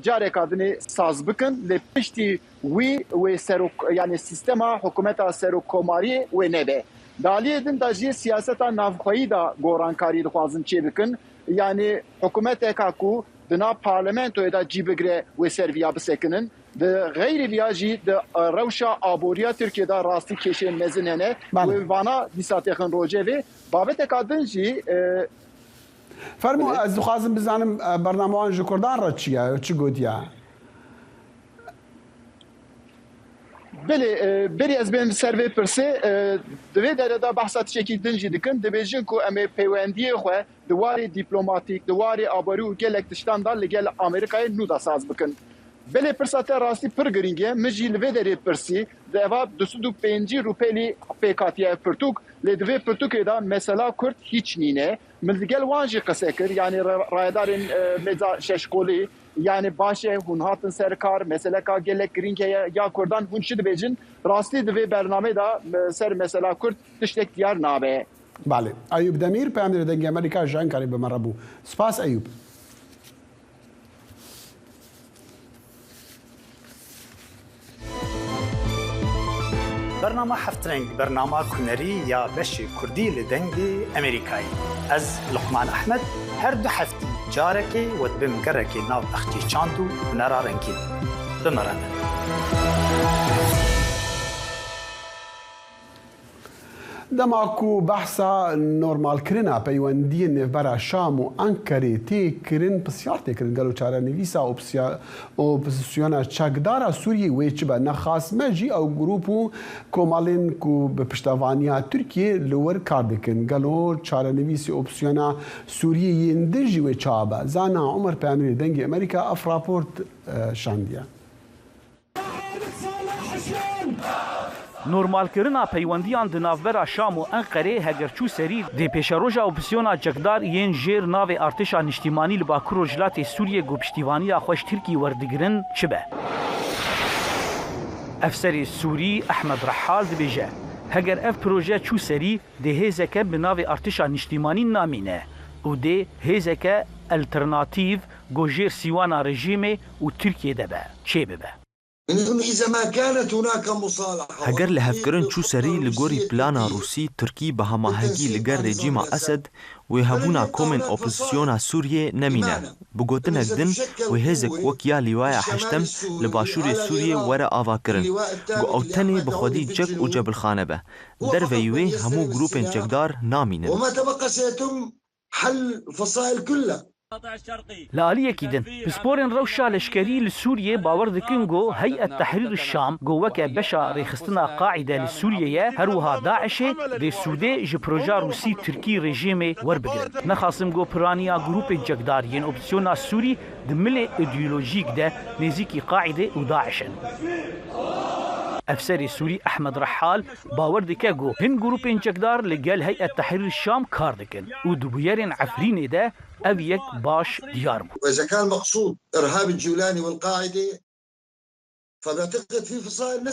careka dinê saz bikin lê piştî Wî wê serok yanî sîstema hikûmeta serokkomariyê wê nebe. Di aliyê din de jî siyaseta navxweyî de gorankarî dixwazin çêbikin. Yanî hikûmeteka ku di nav parlamentoyê de cî bigire wê ser viya bisekinin. Di xeyrî viya jî di rewşa aboriya Tirkiyê de rastî kêşeyên mezin hene. Wê vana dîsa têxin rojevê. Babeteka din jî Fermo ez dixwazim bizanim bername wan ji Kurdan re çi ye, çi gotiye? Belê, berî ez bêm ser vê pirsê, di vê derê de behsa tiştekî din jî dikin, dibêjin ku em ê peywendiyê xwe di warê dîplomatîk, di warê aborî û gelek tiştan de li gel Amerîkayê nû de saz bikin. Belê pirsa te rastî pir girîng e, min jî li vê derê pirsî, di eva 250 rûpelî pêk hatiye ev pirtûk, lê di vê pirtûkê de mesela Kurd hîç nîne. Min li gel wan jî qise kir, yanî rayedarên mêza şeşqolî, Yanî baş e hûn hatin ser kar, meseleka gelek girîng heye ya Kurdan hûn çi dibêjin? Rastî di vê bernameyê de ser mesela Kurd tiştek diyar nabe. Belê. Eyûb Demîr, peyamnêrê Dengê Amerîka ji Enqerê bi me re bû. Spas Eyûb. Bernama Heftreng bernama kunerî ya beşê Kurdî li Dengê Amerîkayê. Ez Luqman Ehmed her du heftî carekê we dibim gerekê nav bexçê çand û hunera rengîn. Bi me re bin. Dema ku behsa normalkirina peywendiyên nêvbera Şam û Enqerê tê kirin, pisyar tê kirin gelo çarenivîsa opozisyona çekdar a Sûriyê wê çi be? Nexasme jî ew grûp û komalên ku bi piştevaniya Tirkiyê li wir kar dikin. Gelo çarenivîsê opozisyona Sûriyê yên din jî wê çawa be? Zana Umer Peyamnêrê Dengê Amerîka ev raport şandiye. Normalkirina peywendiyan di navbera Şam û Enqerê heger çû serî, dê pêşeroja opzisyona çekdar yên jêr navê Artêşa Niştîmanî li Bakur Rojhilatê Sûriyê ku piştîvaniya xwe ji Tirkiyê werdigirin çi be? Efserê Sûrî Ehmed Rehal dibêje, Heger ev proje çû serî, dê hêzeke bi navê Artêşa Niştîmanî namîne û dê hêzeke elternatîv ku jêr sîwana rejîmê û Tirkiyê de be, çêbibe. Heger lihevkirin çû serî li gorî plana Rûsî Tirkî bi hemahengî li gel rejîma Esed wê hebûna komên opozisyona Sûriyê nemîne. Bi gotinek din wê hêzek wek ya Lîwaya Heştem li başûrê Sûriyê were avakirin ku ew tenê bi xwedî çek û cebilxane be. Derveyî wê hemû grûpên çekdar namînin. Li aliyekî din, pisporên rewşa leşkerî li Sûriyê bawer dikin ku Heyet Tehrîr Şam ku weke beşa rêxistina Qaîde li Sûriyê ye, her wiha DAIŞ'ê dê sûdê ji proja Rûsî-Tirkî rejîmê werbigirin. Nexasim ku piraniya grûpên çekdar yên opzisyona Sûrî di milê îdeolojîk de nêzîkî Qaîdê û DAIŞ in. Efserê Sûrî Ehmed Rehal bawer dike ku hin grûpên çekdar li gel Heyet Tehrîr Şam kar dikin û di bûyerên Efrînê de ev yek baş diyar bû.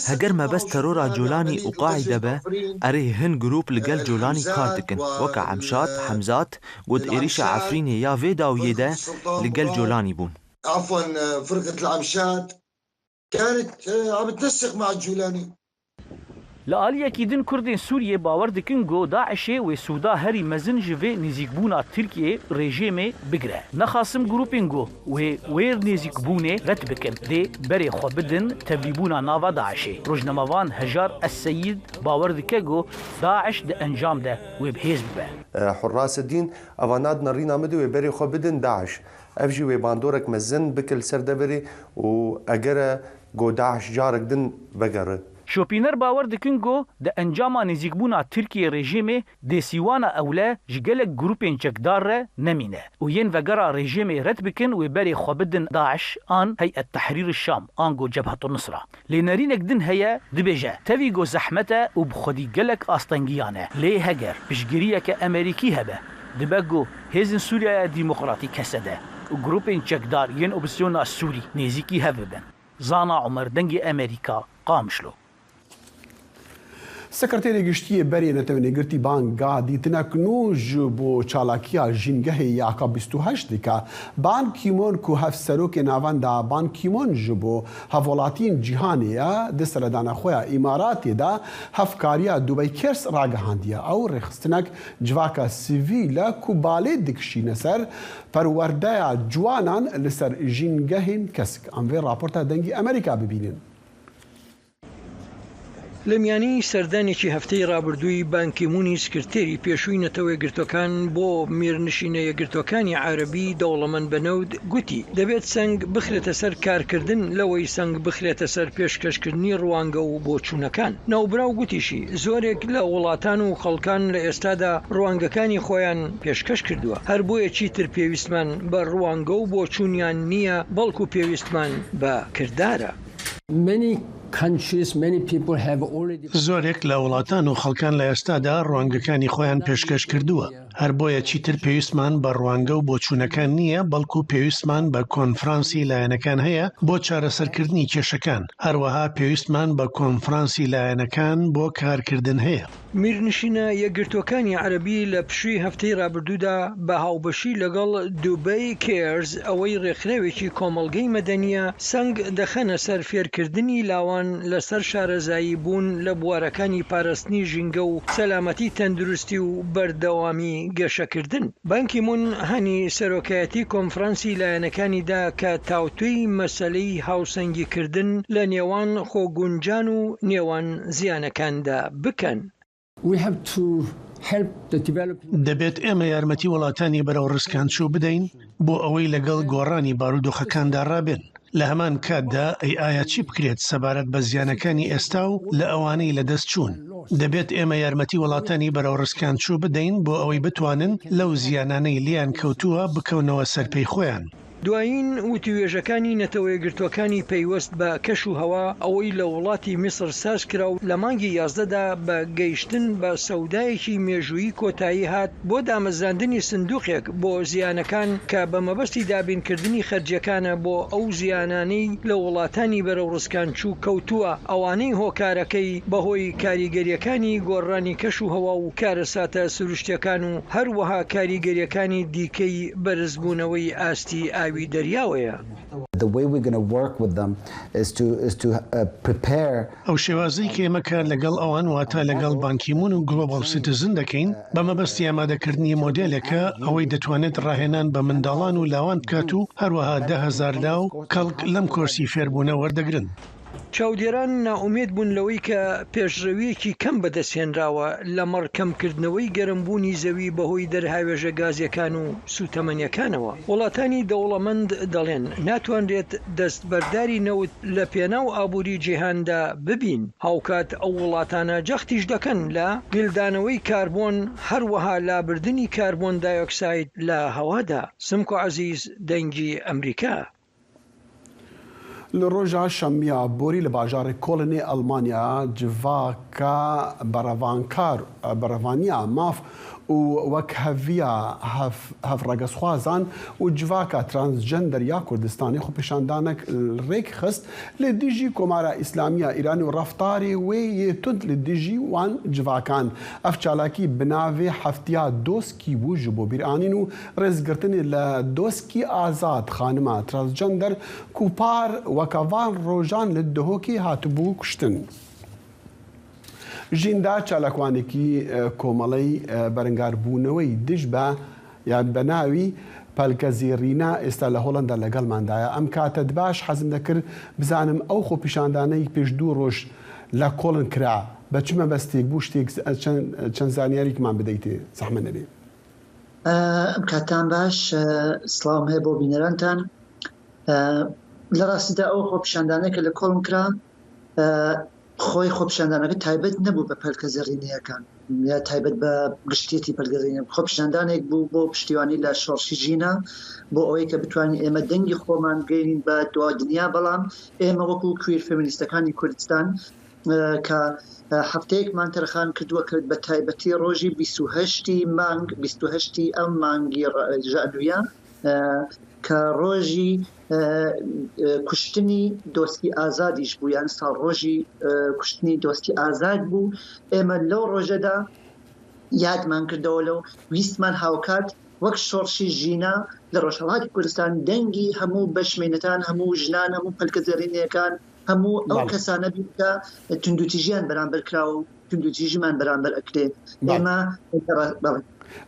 Heger mebest terora Colanî û Qaîde be, erê hin grûp li gel Colanî kar dikin, weke Emşat, Hemzat, ku di êrîşa Efrînê ya vê dawiyê de li gel Colanî bûn. Li aliyekî din Kurdên Sûriyê bawer dikin ku DAIŞ'ê wê sûda herî mezin ji vê nêzîkbûna Tirkiyeyê rejîmê bigire. Nexasim grûpên ku wê wê nêzîkbûnê red bikin dê berê xwe bidin tevlîbûna nava DAIŞ'ê. Rojnamevan Hejar Es-Seyîd bawer dike ku DAIŞ di encam de wê bi hêz bibe. Hurraseddîn, Eva na di nerîna min de wê berê xwe bidin DAIŞ. Ev jî wê bandorek mezin bike li ser deverê û eger e ku DAIŞ carek din vegere. Şopîner bawer dikin ku di encama nêzîkbûna Tirkiyê rejîmê dê sîwana ewle ji gelek grûpên çekdar re nemîne û yên vegera rejîmê red bikin wê berê xwe bidin DAIŞ an Heyet Tehrîr Şam ango Cebhetunnusra. Lê nerînek din heye dibêje tevî ku zehmet e û bi xwedî gelek astengiyan e lê heger piştgiriyeke Amerîkî hebe dibe ku Hêzên Sûriyeya Demokratîk HSD û grûpên çekdar yên opozîsyona Sûrî nêzîkî hev bibin. Zana Omer Dengê Amerîka, Qamişlo. Sekreterê Giştî yê Berê Netewên Yekgirtî banga dîtinek nû ji bo çalakiya jîngehê ya Kap 28 dike. Ban Ki-moon ku hevserokê navenda Ban Ki-moon ji bo hevwelatiyên cîhanê ye, di seredana xwe ya Îmaratê de hevkariya Dubai Cares ragihandiye. Ew rêxistinek civaka sivîl e ku balê dikişîne ser Perwerdeya ciwanan li ser jîngehên kesk. Em vê raporta Dengî Amerîka bibînin. لە میانەی سەردانێکی هەفتەی ڕابردووی بان کی مونی سکرتێری پێشووی نەتەوە یەکگرتووەکان بۆ میرنشینە یەکگرتووەکانی عەرەبی دەوڵەمەند بە نەوت گوتی دەبێت سەنگ بخرێتە سەر کارکردن لەوەی سەنگ بخرێتە سەر پێشکەشکردنی ڕوانگە و بۆچوونەکان. ناوبراو گوتیشی زۆرێک لە وڵاتان و خەڵکان لە ئێستادا ڕوانگەکانی خۆیان پێشکەش کردووە، هەر بۆیە چیتر پێویستمان بە ڕوانگە و بۆچوونیان نییە، بەڵکو پێویستمان بە کردارە. زۆرێک لە وڵاتان و خەڵکان لە ئێستادا ڕوانگەکانی خۆیان پێشکەش کردووە، هەر بۆیە چیتر پێویستمان بە ڕوانگە و بۆچوونەکان نییە، بەڵکو پێویستمان بە کۆنفرانسی لایەنەکان هەیە بۆ چارەسەرکردنی کێشەکان، هەروەها پێویستمان بە کۆنفرانسی لایەنەکان بۆ کارکردن هەیە. میرنشینە یەکگرتووەکانی عەرەبی لە پشووی هەفتەی رابردوودا بە هاوبەشی لەگەڵ دوبەی کێرز ئەوەی رێکخراوێکی کۆمەڵگەی مەدەنییە سەنگ دەخەنە سەر فێرکردنی لاوان لەسەر شارەزایی بوون لە بوارەکانی پاراستنی ژینگە و سەلامەتی تەندروستی و بەردەوامی گەشەکردن. بان کی مون هانی سەرۆکایەتی کۆنفرانسی لایەنەکانی دا کە تاوتوێی مەسەلەی هاوسەنگیکردن لە نێوان خۆگونجان و نێوان زیانەکاندا بکەن. دەبێت ئێمە یارمەتی وڵاتانی بەرەو ڕسکانچوو بدەین بۆ ئەوەی لەگەڵ گۆڕانی بارودۆخەکاندا ڕابێن. لە هەمان کاتدا ئەی ئایا چی بکرێت سەبارەت بە زیانەکانی ئێستا و لە ئەوانەی لەدەست چوون؟ دەبێت ئێمە یارمەتی وڵاتانی بەرەو ڕسکانچوو بدەین بۆ ئەوەی بتوانن لەو زیانانەی لێیان کەوتووە بکەونەوە سەر پێی خۆیان. دوایین وتووێژەکانی نەتەوەیەکگرتووەکانی پەیوەست بە کەش و هەوا، ئەوەی لە وڵاتی میسر ساز کرا و لە مانگی 11 دا بە گەیشتن بە سەودایەکی مێژوویی کۆتایی هات بۆ دامەزراندنی سندوقێک بۆ زیانەکان کە بە مەبەستی دابینکردنی خەرجیەکانە بۆ ئەو زیانانەی لە وڵاتانی بەرەو ڕسکانچوو کەوتووە ئەوانەی هۆکارەکەی بەهۆی کاریگەریەکانی گۆڕانی کەش و هەوا و کارەساتە سروشتیەکان و هەروەها کاریگەریەکانی دیکەی بەرزبوونەوەی ئاستی ئاوی دەریاوەیە. ئەو شێوازەی کە ئێمە کار لەگەڵ ئەوان واتە لەگەڵ بان کی مون و گڵۆباڵ سیتیزن دەکەین بە مەبەستی ئامادەکردنی مۆدێلێکە ئەوەی دەتوانێت ڕاهێنان بە منداڵان و لاوان بکات و هەروەها 10,000 لاو کەڵک لەم کۆرسی فێربوونە وەردەگرن. چاودێران نائومێد بوون لەوەی کە پێشڕەوییەکی کەم بەدەستهێنراوە لەمەڕ کەمکردنەوەی گەرمبوونی زەوی بەهۆی دەرهاوێژە گازییەکان و سووتەمەنییەکانەوە. وڵاتانی دەوڵەمەند دەڵێن ناتوانرێت دەستبەرداری نەوت لە پێناو ئابووری جیهاندا ببین، هاوکات ئەو وڵاتانە جەختیش دەکەن لە گلدانەوەی کاربۆن، هەروەها لابردنی کاربۆن دایۆکساید لە هەوادا. سمکۆ عەزیز، دەنگی ئەمریکا. لە ڕۆژا شەمیا بۆری لە باژاڕێ کۆڵنێ ئەڵمانیا جڤاکا بەڕەڤانکار بەڕەڤانیا ماف و وەکهەڤیا هەڤڕەگەزخوازان و جڤاکا ترانسجەندەر یا کوردستانێ خۆپێشاندانەک ڕێک خست لە دژی کۆمارا ئیسلامییا ئیران و ڕەفتارێ وێ یێ توند لە دژی وان جڤاکان. ئەڤ چالاکی bi navê Heftiya Doskî bû ji bo bîranîn û Rêzgirtinê li Doskî Azad xanima transgender ku par weka van rojan li Duhokê hatibû kuştin. Jînda çalakwanekî komeley berengarbûnewey dij be یان بە ناوی پەلکەزێڕینە ئێستا لە هۆڵەندا لەگەڵماندایە. ئەم کاتەت باش، حەزم دەکرد بزانم ئەو خۆپیشاندانەی پێش دوو ڕۆژ لە کۆڵن کرا بە چ مەبەستێک بوو شتێک چەند زانیاریکمان بدەیتێ زەحمەت نەبێ. ئەم کاتتان باش سڵاوم هەیە بۆ بینەرانتان لە ڕاستیدا ئەو خۆپیشاندانە کە لە کۆڵن کرا خۆی خۆپیشاندانەکە تایبەت نەبوو بە پەلکە زێڕینەیەکان یا تایبەت بە گشتێتی پەلگەزێنە خۆپیشاندانێک بوو بۆ پشتیوانی لە شۆڕشی ژینا بۆ ئەوەی کە بتوانین ئێمە دەنگی خۆمان بگەینین بە دوا دنیا بەڵام ئێمە وەکو کویر فێمینیستەکانی کوردستان کە هەفتەیەکمان تەرخان کردووە کرد بە تایبەتی ڕۆژی 28 مانگ 28 ئەم مانگی ژانویە کە ڕۆژی کوشتنی دۆستی ئازادیش بوو یان ساڵ ڕۆژی کوشتنی دۆستی ئازاد بوو ئێمە لەو ڕۆژەدا یادمان کردەوە لەو ویستمان هاوکات وەک شۆڕشی ژینا لە ڕۆژهەڵاتی کوردستان دەنگی هەموو بەشمەینەتان هەموو ژنان هەموو پەلکە زێڕینەکان هەموو ئەو کەسانە بین کە توندوتیژیان بەرامبەر کراوە و توندوتیژیمان بەرامبەر ئەکرێ ئێمە بەڵێ.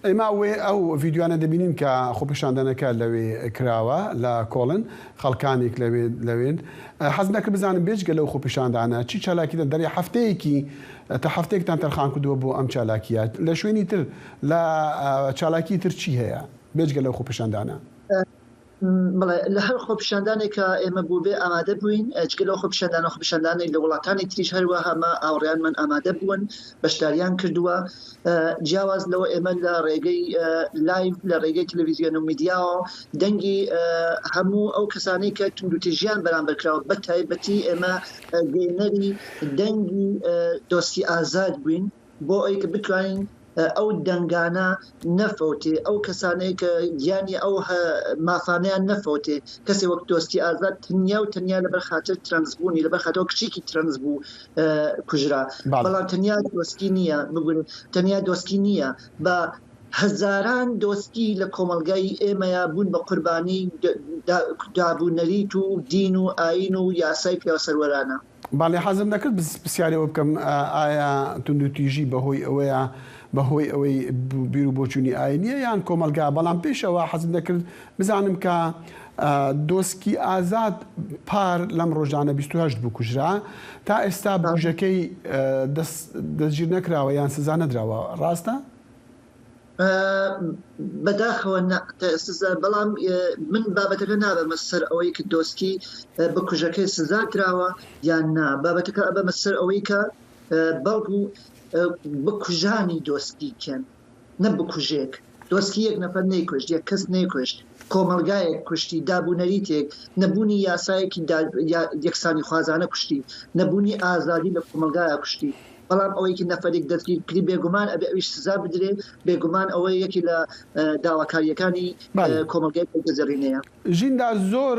ئێمە وێ ئەو ڤیدیۆیانە دەبینین کە خۆپیشاندانەکە لەوێ کراوە لە کۆڵن خەڵکانێک لەوێ لەوێن حەزم دەکرد بزانم بێجگە لەو خۆپیشاندانە چی چالاکی دەن دەرێ هەفتەیەکی تا هەفتەیەکتان تەرخان کردووە بۆ ئەم چالاکیە لە شوێنی تر لە چالاکی تر چی هەیە بێجگە لەو خۆپیشاندانە؟ بەڵێ لە هەر خۆپیشاندانێک کە ئێمە بووبێ ئامادە بووین، جگە لەو خۆپیشاندانە خۆپیشاندانێک لە وڵاتانی تریش هەروەها مە هاوڕێیانمان ئامادە بوون بەشداریان کردووە جیاواز لەوە ئێمە لە ڕێگەی لایڤ لە ڕێگەی تەلەڤیزیۆن و میدیاوە دەنگی هەموو ئەو کەسانەی کە توندوتیژیان بەرامبەر کراوە بە تایبەتی ئێمە گەیەنەری دەنگی دۆستی ئازاد بووین بۆ ئەوەی کە بتوانین ئەو دەنگانە نەفەوتێ، ئەو کەسانەی کە گیانی ئەو مافانەیان نەفەوتێ، کەسێ وەک دۆستی ئازاد تەنیا و تەنیا لەبەر خاتر ترەنس بوونی، لەبەر خاتر کچێکی ترەنس بوو کوژرا، بەڵام تەنیا دۆستی نییە، ببورن تەنیا دۆستی نییە، بە هەزاران دۆستی لە کۆمەڵگای ئێمەیا بوون بە قوربانی داب و نەریت و دین و ئایین و یاسای پیاوسەروەرانە. بەڵێ حەزم دەکرد پرسیاری ئەوە بکەم ئایا توندوتیژی بەهۆی ئەوەیە بەهۆی ئەوەی بیر و بۆچوونی ئاینیە یان کۆمەڵگا بەڵام پێش ئەوە حەزم دەکرد بزانم کە دۆسکی ئازاد پار لەم ڕۆژانە 28 بکوژرا تا ئێستا بکوژەکەی دەستگیر نەکراوە یان سزا نەدراوە ڕاستە؟ بەداخەوە نا تا ئێستا سزا بەڵام من بابەتەکە نابەمە سەر ئەوەی کە دۆسکی بکوژەکەی سزا دراوە یان نا بابەتەکە ئەبەمە سەر ئەوەی کە بەڵکو بکوژانی دۆسکی کێن نە بکوژێک دۆسکی یەک نەفەر نەیکوشت یەک کەس نەیکوشت کۆمەڵگایەک کوشتی دابونەریتێک نەبوونی یاسایەکی یەکسانی خوازانە کوشتی نەبوونی ئازادی لە کۆمەڵگایا کوشتی بەڵام ئەوەی کە نەفەرێک دەستگیر بکری بێگومان ئەبێ ئەویش سزا بدرێ، بێگومان ئەوە یەکێ لە داواکارییەکانی کۆمەڵگای پەلکەزێڕینەیە. ژیندا زۆر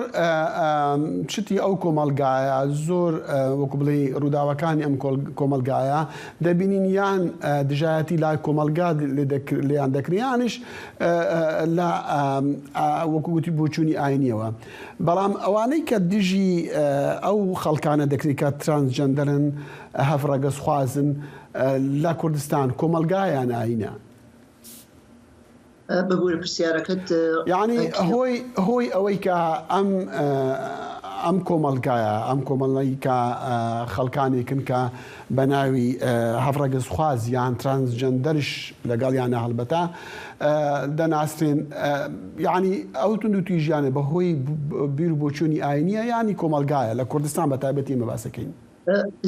شتی ئەو کۆمەڵگایە زۆر وەکو بڵێی ڕووداوەکانی ئەم کۆمەڵگایە دەبینین یان دژایەتی لای کۆمەڵگا لێیان دەکرێ یانیش لە وەکو گوتی بۆچوونی ئاینیەوە بەڵام ئەوانەی کە دژی ئەو خەڵکانە دەکرێت کە ترانسجەندەرن هەڤڕەگەزخوازن لە کوردستان کۆمەڵگا یان ئایینە؟ ببورە پرسیارەکەت یانی هۆی هۆی ئەوەی کە ئەم ئەم کۆمەڵگایە، ئەم کۆمەڵەی کە خەڵکانێکن کە بە ناوی هاوڕەگەزخواز یان ترانسجەندەرش لەگەڵیانە هەڵبەتە دەناسرێن، یانی ئەو توندوتیژیانە بە هۆی بیر و بۆچوونی ئاینیە یانی کۆمەڵگایە لە کوردستان بە تایبەتی ئێمە باسەکەین؟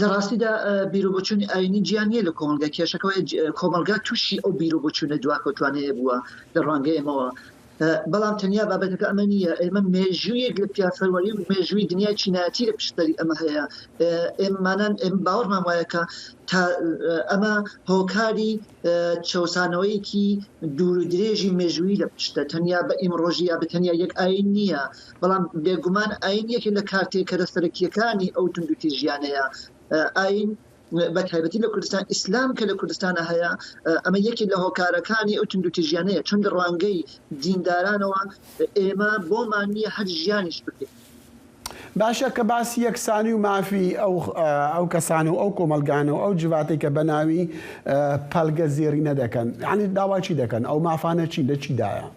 لە ڕاستیدا بیروبۆچوونی ئایینی جیا نییە لە کۆمەڵگا، کێشەکە ئەوەیە کۆمەڵگا تووشی ئەو بیروبۆچوونە دواکەوتوانەیە بووە لە ڕوانگەی ئێمەوە. بەڵام تەنیا بابەتەکە ئەمە نییە، ئێمە مێژوویەک لە پیاپەروەری و مێژووی دنیای چینایەتی لە پشت سەری ئەمە هەیە. ئێمەمانان ئێمە باوەڕمان وایە کە تا ئەمە هۆکاری چەوسانەوەیەکی دوور و درێژی مێژوویی لە پشتە، تەنیا بە ئیمڕۆژی یا بە تەنیا یەک ئایین نییە، بەڵام بێگومان ئایین یەکێک لە کارتێکەرە سەرەکییەکانی ئەو توندوتیژییانەیە. ئایین بە تایبەتی لە کوردستان، ئیسلام کە لە کوردستانا هەیە، ئەمە یەکێک لە هۆکارەکانی ئەو توندوتیژییانەیە، چون لە ڕوانگەی دیندارانەوە ئێمە بۆمان نییە هەر ژیانیش بکەین. باشە کە باسی یەکسانی و مافی ئەو ئەو کەسانە و ئەو کۆمەڵگانە و ئەو جڤاتەی کە بە ناوی پەلگە زێڕینە دەکەن یانی داوای چی دەکەن؟ ئەو مافانە چین؟ لە چیدایە؟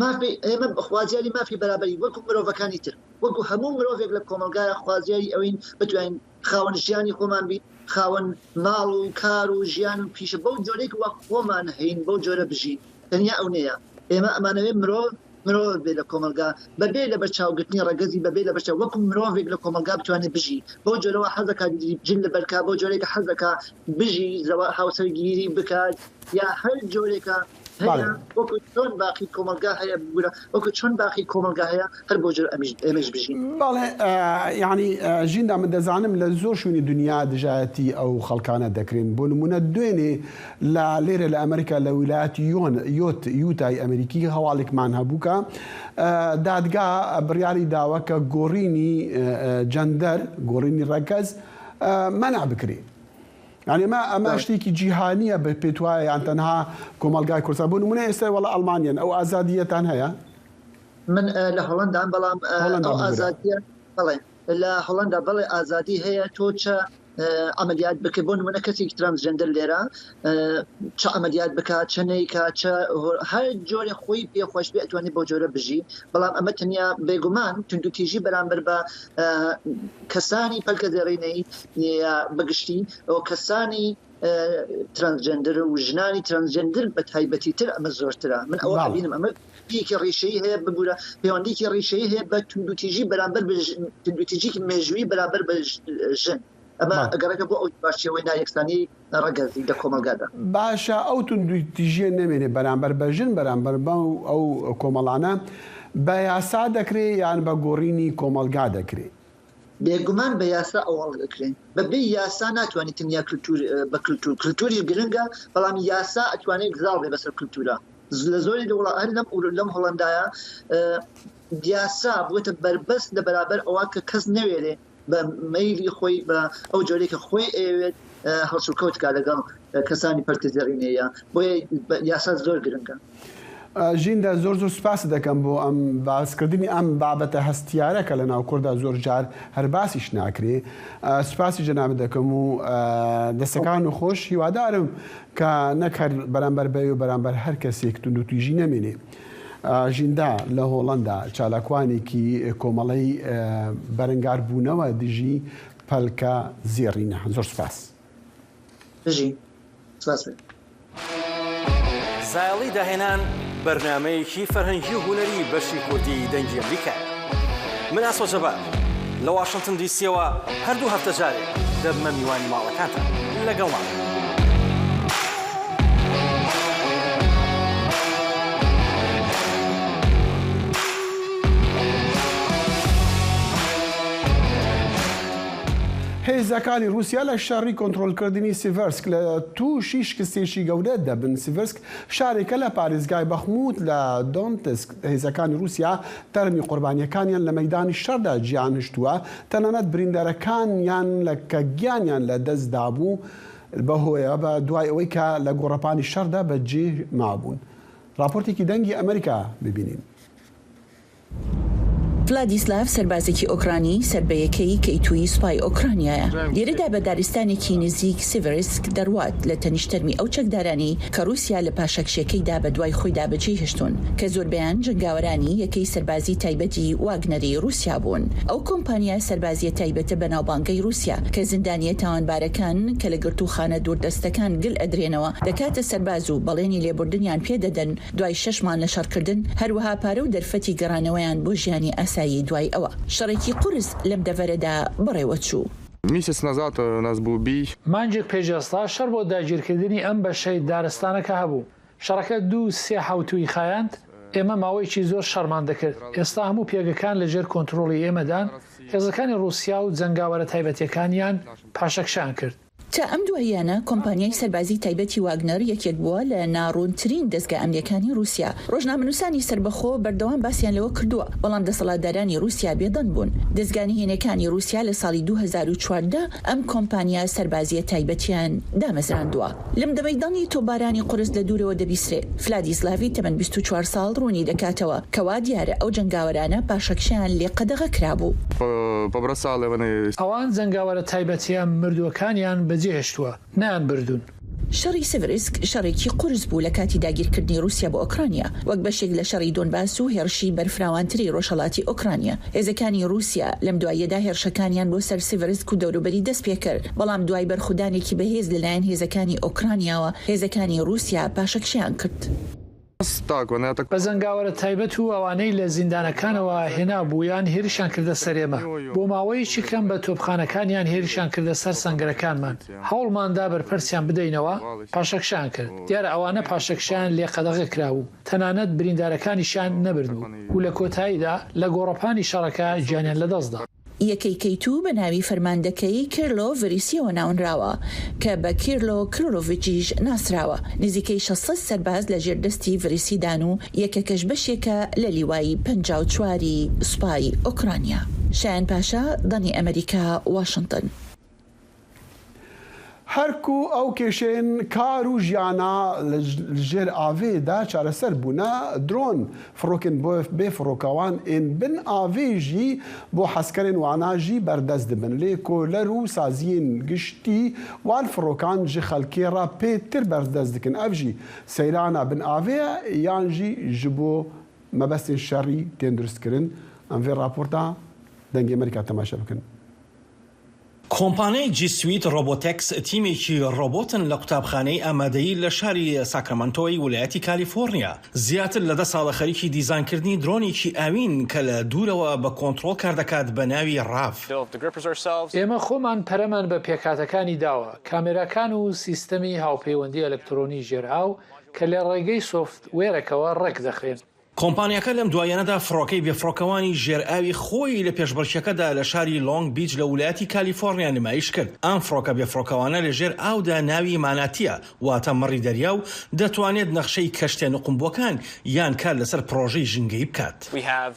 مافی ئێمە خوازیاری مافی بەرابەری وەکو مرۆڤەکانی تر وەکو هەموو مرۆڤێک لە کۆمەڵگایە خوازیاری ئەوین بتوانین خاوەن ژیانی خۆمان بین خاوەن ماڵ و کار و ژیان و پیشە بەو جۆرەی کە وا خۆمان هەین بەو جۆرە بژین تەنیا ئەو نەیە ئێمە ئەمانەوێ مرۆڤ مرۆڤ بێ لە کۆمەڵگا بەبێ لەبەرچاوگرتنی ڕەگەزی بەبێ لەبەرچاو وەکو مرۆڤێک لە کۆمەڵگا بتوانێت بژی بەو جۆرەوە حەز دەکات جل لەبەرکا بەو جۆرێکە حەز دەکا بژی زەوا هاوسەرگیری بکات یا هەر جۆرێکە هەیە وەکو چۆن باقی کۆمەڵگا هەیە ببورە وەکو چۆن باقی کۆمەڵگا هەیە هەر بەو جۆرە ئەمیش ئێمەش بژین. بەڵێ یانی ژیندا من دەزانم لە زۆر شوێنی دنیا دژایەتی ئەو خەڵکانە دەکرێن بۆ نمونە دوێنێ لە لێرە لە ئەمریکا لە ویلایەتی یۆن یۆت یوتای ئەمریکی هەواڵێکمان هەبوو کە دادگا بڕیاری داوە کە گۆڕینی جەندەر گۆڕینی ڕەگەز مەنع بکرێ یانی ئەمە ئەمە شتێکی جیهانیە بە پێت وایە یان تەنها کۆمەڵگای کوردستان بۆ نمونە ئێستا وەڵا ئەڵمانیان ئەو ئازادیەتان هەیە؟ من لە هۆڵەندام بەڵام ئەو ئازادیە بەڵێ لە هۆڵەندا بەڵێ ئازادی هەیە تۆ چە عەمەلیات بکە بۆ نمونە کەسێکی ترانسجێندەر لێرە چ عەمەلیات بکا چە نەیکا چە هەر جۆرێ خۆی پێ خۆش بێ ئەتوانێت بەو جۆرە بژی بەڵام ئەمە تەنیا بێگومان توندوتیژی بەرامبەر بە کەسانی پەلکە زێڕینەی یا بەگشتی و کەسانی ترانسجێندەر و ژنانی ترانسجێندەر بە تایبەتی تر ئەمە زۆرترە من ئەوە ئەبینم ئەمە پەیوەندییەکی ڕیشەیی هەیە، ببورە، پەیوەندییەکی ڕیشەیی هەیە بە توندوتیژی بەرامبەر بە توندوتیژیی مێژوویی بەرامبەر بە ژن. ئەمە گەڕێکە بۆ ئەو چوارچێوەی نایەکسانیی ڕەگەزی لە کۆمەڵگادا. باشە ئەو توندوتیژییە نەمێنێ بەرامبەر بە ژن، بەرامبەر بەو ئەو کۆمەڵانە بە یاسا دەکرێ یان بە گۆڕینی کۆمەڵگا دەکرێ؟ بێگومان بە یاسا ئەوەڵ دەکرێن. بە بێ یاسا ناتوانانی تەنیا کلتور بە کلتور، کلتوریش گرنگە بەڵام یاسا ئەتوانێت زاڵ بێ بەسەر کلتورا. لە زۆری لە وڵات هەر لەم لەم هۆڵەندایە یاسا بووەتە بەربەست لە بەرابەر ئەوە کە کەس نەوێرێ بە مەیلی خۆی بە ئەو جۆرەی کە خۆی ئەیەوێت هەڵسوکەوت کا لەگەڵ کەسانی پەرتەزێڕینەیە بۆیە یاسا زۆر گرنگە. ژیندا زۆر زۆر سوپاست دەکەم بۆ ئەم باسکردنی ئەم بابەتە هەستیارە کە لە ناو کوردا زۆر جار هەر باسیش ناکرێ سوپاسی جەنابت دەکەم و دەستەکان و خۆش هیوادارم کە نەک هەر بەرامبەر بەوێ و بەرامبەر هەر کەسێک توندوتیژی نەمێنێ. ژیندا لە هۆڵەندا چالاکوانێکی کۆمەڵەی بەرەنگاربوونەوە دژی پەلکە زێڕینە. زۆر سوپاس. بژی. سپاس بێت. زایەڵی داهێنان بەرنامەیەکی فەرهەنگی و هونەری بەشی کوردی دەنگی ئەمریکایە. من ئاسۆ جەبار لە واشنتن دی سیەوە هەر دوو هەفتە جارێک دەبمە میوانی ماڵەکانتان. لەگەڵمان بن. هێزەکانی ڕووسیا لە شەڕی کۆنترۆڵکردنی سیڤەرسک لە تووشی شکستێکی گەورە دەبن. سیڤەرسک شارێکە لە پارێزگای بەخموت لە دۆنتسک. هێزەکانی ڕووسیا تەرمی قوربانییەکانیان لە مەیدانی شەڕدا جێیانهشتووە، تەنانەت بریندارەکانیان لە کە گیانیان لە دەست دابوو بەهۆیە بە دوای ئەوەی کە لە گۆڕەپانی شەڕدا بە جێ مابوون. ڕاپۆرتێکی دەنگی ئەمریکا ببینین. ڤلادیسلاڤ سەربازێکی ئۆکرانی سەر بە یەکەی کەیتووی سوپای ئۆکرانیایە. لێرەدا بە دارستانێکی نزیک سیڤرسک دەڕوات لە تەنیشت تەرمی ئەو چەکدارانەی کە ڕووسیا لە پاشەکشێکەیدا بە دوای خۆیدا بەجێی هێشتوون کە زۆربەیان جەنگاوەرانی یەکەی سەربازی تایبەتی واگنەری ڕووسیا بوون. ئەو کۆمپانیا سەربازییە تایبەتە بەناوبانگەی ڕووسیا کە زیندانییە تاوانبارەکان کە لە گرتووخانە دووردەستەکان گل ئەدرێنەوە دەکاتە سەرباز و بەڵێنی لێبوردنیان پێ دەدەن دوای شەش مانگ لە شەڕکردن، هەروەها پارە و دەرفەتی گەڕانەوەیان بۆ ژیانی ئاسایی دوای ئەوە. شەڕێکی قورس لەم دەڤەرەدا بەڕێوەچوو. مانگێک پێش ئێستا شەڕ بۆ داگیرکردنی ئەم بەشەی دارستانەکە هەبوو. شەڕەکە دوو سێ حەوتووی خایاند، ئێمە ماوەیەکی زۆر شەڕمان دەکرد، ئێستا هەموو پێگەکان لە ژێر کۆنترۆڵی ئێمەدان، هێزەکانی ڕووسیا و جەنگاوەرە تایبەتییەکانیان پاشەکشەیان کرد. تا ئەم دواییانە کۆمپانیای سەربازی تایبەتی واگنەر یەکێک بووە لە ناڕوونترین دەزگا ئەمنییەکانی ڕووسیا. ڕۆژنامەنووسانی سەربەخۆ بەردەوام باسیان لەوە کردووە، بەڵام دەسەڵاتدارانی ڕووسیا بێدەنگ بوون. دەزگا نهێنیەکانی ڕووسیا لە ساڵی 2014 ئەم کۆمپانیا سەربازییە تایبەتیان دامەزراندووە. لەم دەمەی دەنگی تۆپبارانی قورس لە دوورەوە دەبیسرێت، فلادیسلاڤی تەمەن 24 ساڵ ڕوونی دەکاتەوە کە وا دیارە ئەو جەنگاوەرانە پاشەکشەیان لێ قەدەغە کرابوو. ئەوان جەنگاوەرە تایبەتییە مردووەکانیان بەجێهێشتووە، نەیانبردوون. شەڕی سڤرسک شەڕێکی قورس بوو لە کاتی داگیرکردنی ڕووسیا بۆ ئۆکرانیا، وەک بەشێک لە شەڕی دۆنباس و هێڕشی بەرفراوانتری ڕۆژهەڵاتی ئۆکرانیا. هێزەکانی ڕووسیا لەم دواییەدا هێڕشەکانیان بۆ سەر سڤرسک و دەوروبەری دەستپێکرد، بەڵام دوای بەرخودانێکی بەهێز لەلایەن هێزەکانی ئۆکرانیاوە، هێزەکانی ڕووسیا پاشەکشەیان کرد. بە جەنگاوەرە تایبەت و ئەوانەی لە زیندانەکانەوە هێنابوویان هێرشیان کردە سەر ئێمە. بۆ ماوەیەکی کەم بە تۆپخانەکانیان هێرشیان کردە سەر سەنگەرەکانمان. هەوڵمان دا بەرپەرچیان بدەینەوە، پاشەکشەیان کرد. دیارە ئەوانە پاشەکشەیان لێ قەدەغە کرابوو، تەنانەت بریندارەکانیشیان نەبردبوو و لە کۆتاییدا لە گۆڕەپانی شەڕەکە گیانیان لەدەستدا. یەکەی کەیتوو بە ناوی فەرماندەکەی کیرلۆ ڤریسیەوە ناونراوە کە بە کیرلۆ کرۆلۆڤیچیش ناسراوە. نزیکەی 600 سەرباز لە ژێر دەستی ڤریسیدان و یەکەکەش بەشێکە لە لیوای 54 ی سوپای ئۆکرانیا. شایان پاشا، دەنگی ئەمەریکا، واشنتن. هەر کو ئەو کێشەیên kar û jiyana li jêr avê de çareser bûne, dron, firokên bê firokawan ên bin avê jî bo hezkerên wana jî berdest dibin. Lê koler û saziyên giştî wan firokan ji xelkê re pêtir berdest dikin. Ev jî seyrana bin avê ye yan jî ji bo mebestên şerî tên duristkirin. Em vê raporta Dengê Amerîka temaşe bikin. کۆمپانیای جی سویت ڕۆبۆتێکس تیمێکی ڕۆبۆتن لە قوتابخانەی ئامادەیی لە شاری ساکرامنتۆی ولایەتی کالیفۆرنیا. زیاتر لە دە ساڵە خەریکی دیزاینکردنی درۆنێکی ئاوین کە لە دوورەوە بە کۆنترۆڵ کاردەکات بە ناوی ڕاڤ. ئێمە خۆمان پەرەمان بە پێکهاتەکانی داوە، کامێراکان و سیستەمی هاوپەیوەندی ئەلکترۆنی ژێر ئاو کە لە ڕێگەی سۆفتوێرەکەوە ڕێکدەخرێن. کۆمپانیاکە لەم دواییانەدا فڕۆکەی بێفڕۆکەوانی ژێرئاوی خۆی لە پێشبڕکێکەدا لە شاری لۆنگ بیچ لە ولایەتی کالیفۆرنیا نمایش کرد. ئەم فڕۆکە بێفڕۆکەوانە لە ژێر ئاودا ناوی ماناتییە، واتە مەڕی دەریا و دەتوانێت نەخشەی کەشتیە نوقمبووەکان یان کار لەسەر پڕۆژەی ژینگەیی بکات.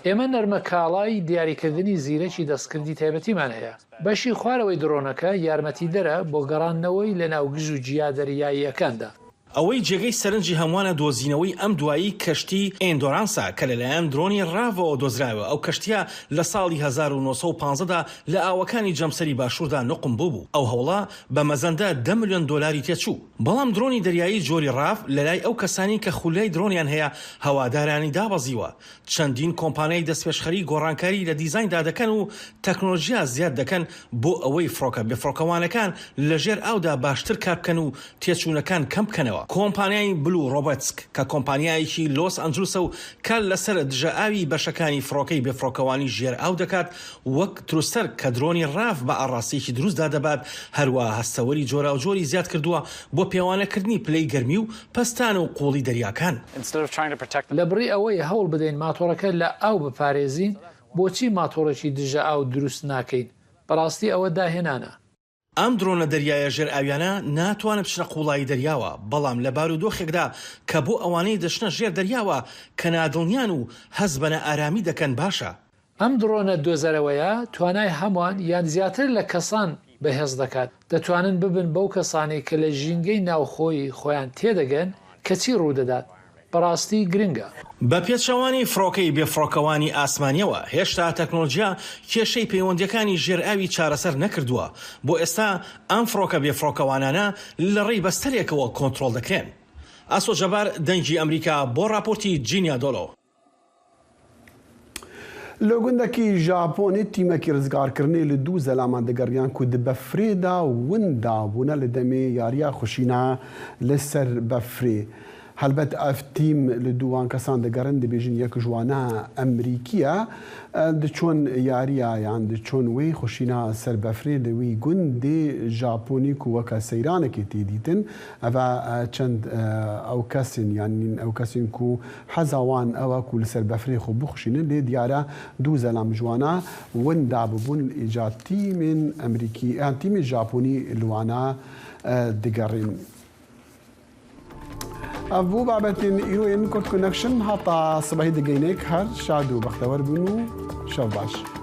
ئێمە نەرمەکاڵای دیاریکردنی زیرەکی دەستکردی تایبەتیمان هەیە. بەشی خوارەوەی درۆنەکە یارمەتیدەرە بۆ گەڕاندنەوەی لەناو گژ و گیا دەریاییەکاندا. ئەوەی جێگەی سەرنجی هەمووانە دۆزینەوەی ئەم دوایی کەشتی ئێندۆرانسە کە لەلایەن درۆنی ڕاڤەوە دۆزرایەوە، ئەو کەشتییە لە ساڵی 1915 دا لە ئاوەکانی جەمسەری باشووردا نوقم بووبوو، ئەو هەوڵە بە مەزەندە دە ملیۆن دۆلاری تێچوو. بەڵام درۆنی دەریایی جۆری ڕاڤ لەلای ئەو کەسانەی کە خولیای درۆنیان هەیە هەوادارانی دابەزیوە، چەندین کۆمپانیای دەستپێشخەری گۆڕانکاری لە دیزایندا دەکەن و تەکنۆلۆژیا زیاد دەکەن بۆ ئەوەی فڕۆکە بێفڕۆکەوانەکان لە ژێر ئاودا باشتر کاربکەن و تێچوونەکان کەم بکەنەوە. کۆمپانیای بلو ڕۆبەتسک کە کۆمپانیایەکی لۆس ئەنجلسە و کار لەسەر دژەئاوی بەشەکانی فڕۆکەی بێفڕۆکەوانی ژێر ئاو دەکات وەک تروستەر کە درۆنی ڕاڤ بە ئاڕاستەیەکی دروستدا دەبات، هەروەها هەستەوەری جۆراوجۆری زیاد کردووە بۆ پێوانەکردنی پلەی گەرمی و پەستان و قووڵی دەریاکان. لەبڕی ئەوەی هەوڵ بدەین ماتۆڕەکە لە ئاو بپارێزین، بۆچی ماتۆڕێکی دژە ئاو دروست ناکەین؟ بەڕاستی ئەوە داهێنانە. ئەم درۆنە دەریایە ژێرئاویانە ناتوانن بچنە قووڵایی دەریاوە، بەڵام لە بارودۆخێکدا کە بۆ ئەوانەی دەچنە ژێر دەریاوە کە نادڵنیان و هەست بە نائارامی دەکەن باشە. ئەم درۆنە دۆزەرەوەیە توانای هەموان یان زیاتر لە کەسان بەهێز دەکات، دەتوانن ببن بەو کەسانەی کە لە ژینگەی ناوخۆی خۆیان تێدەگەن کە چی ڕوودەدات. بەڕاستی گرنگە. بە پێچەوانەی فڕۆکەی بێفڕۆکەوانی ئاسمانییەوە، هێشتا تەکنۆلۆجیا کێشەی پەیوەندییەکانی ژێر ئاوی چارەسەر نەکردووە، بۆ ئێستا ئەم فڕۆکە بێفڕۆکەوانانە لە ڕێی بەستەرێکەوە کۆنترۆڵ دەکرێن. ئاسۆ جەبار، دەنگی ئەمریکا بۆ ڕاپۆرتی جینیا دۆلۆ. لە گوندەکی ژاپۆنی تیمەکی ڕزگارکردنی لە دوو زەلامان دەگەڕیان کو di بەفرێ دا وندا بوونە لە دەمێ یارییا خوشینا li ser بەفرێ. هەلبەت ئەڤ تیم li دوو وان کەسان دەگەڕن دبێژن یەک ji wana ئەمریکیە diçon یارییا یان diçon wê xuşîna ser بەفرێ li wî gundê ژاپۆنی ku weke seyranekê tê dîtin Eve çend ew kesên yan ew kesên ku heza wan ew e ku li ser befrê xwe bixuşînin lê diyar e du zelam ji wana winda bûbûn îca tîmên Emerîkî yan tîmên Japonî li wana digerîn. Ev bû babetên îro yên Kurt Connection heta sibehî digeynek her şad û bextewer bûn û şev baş.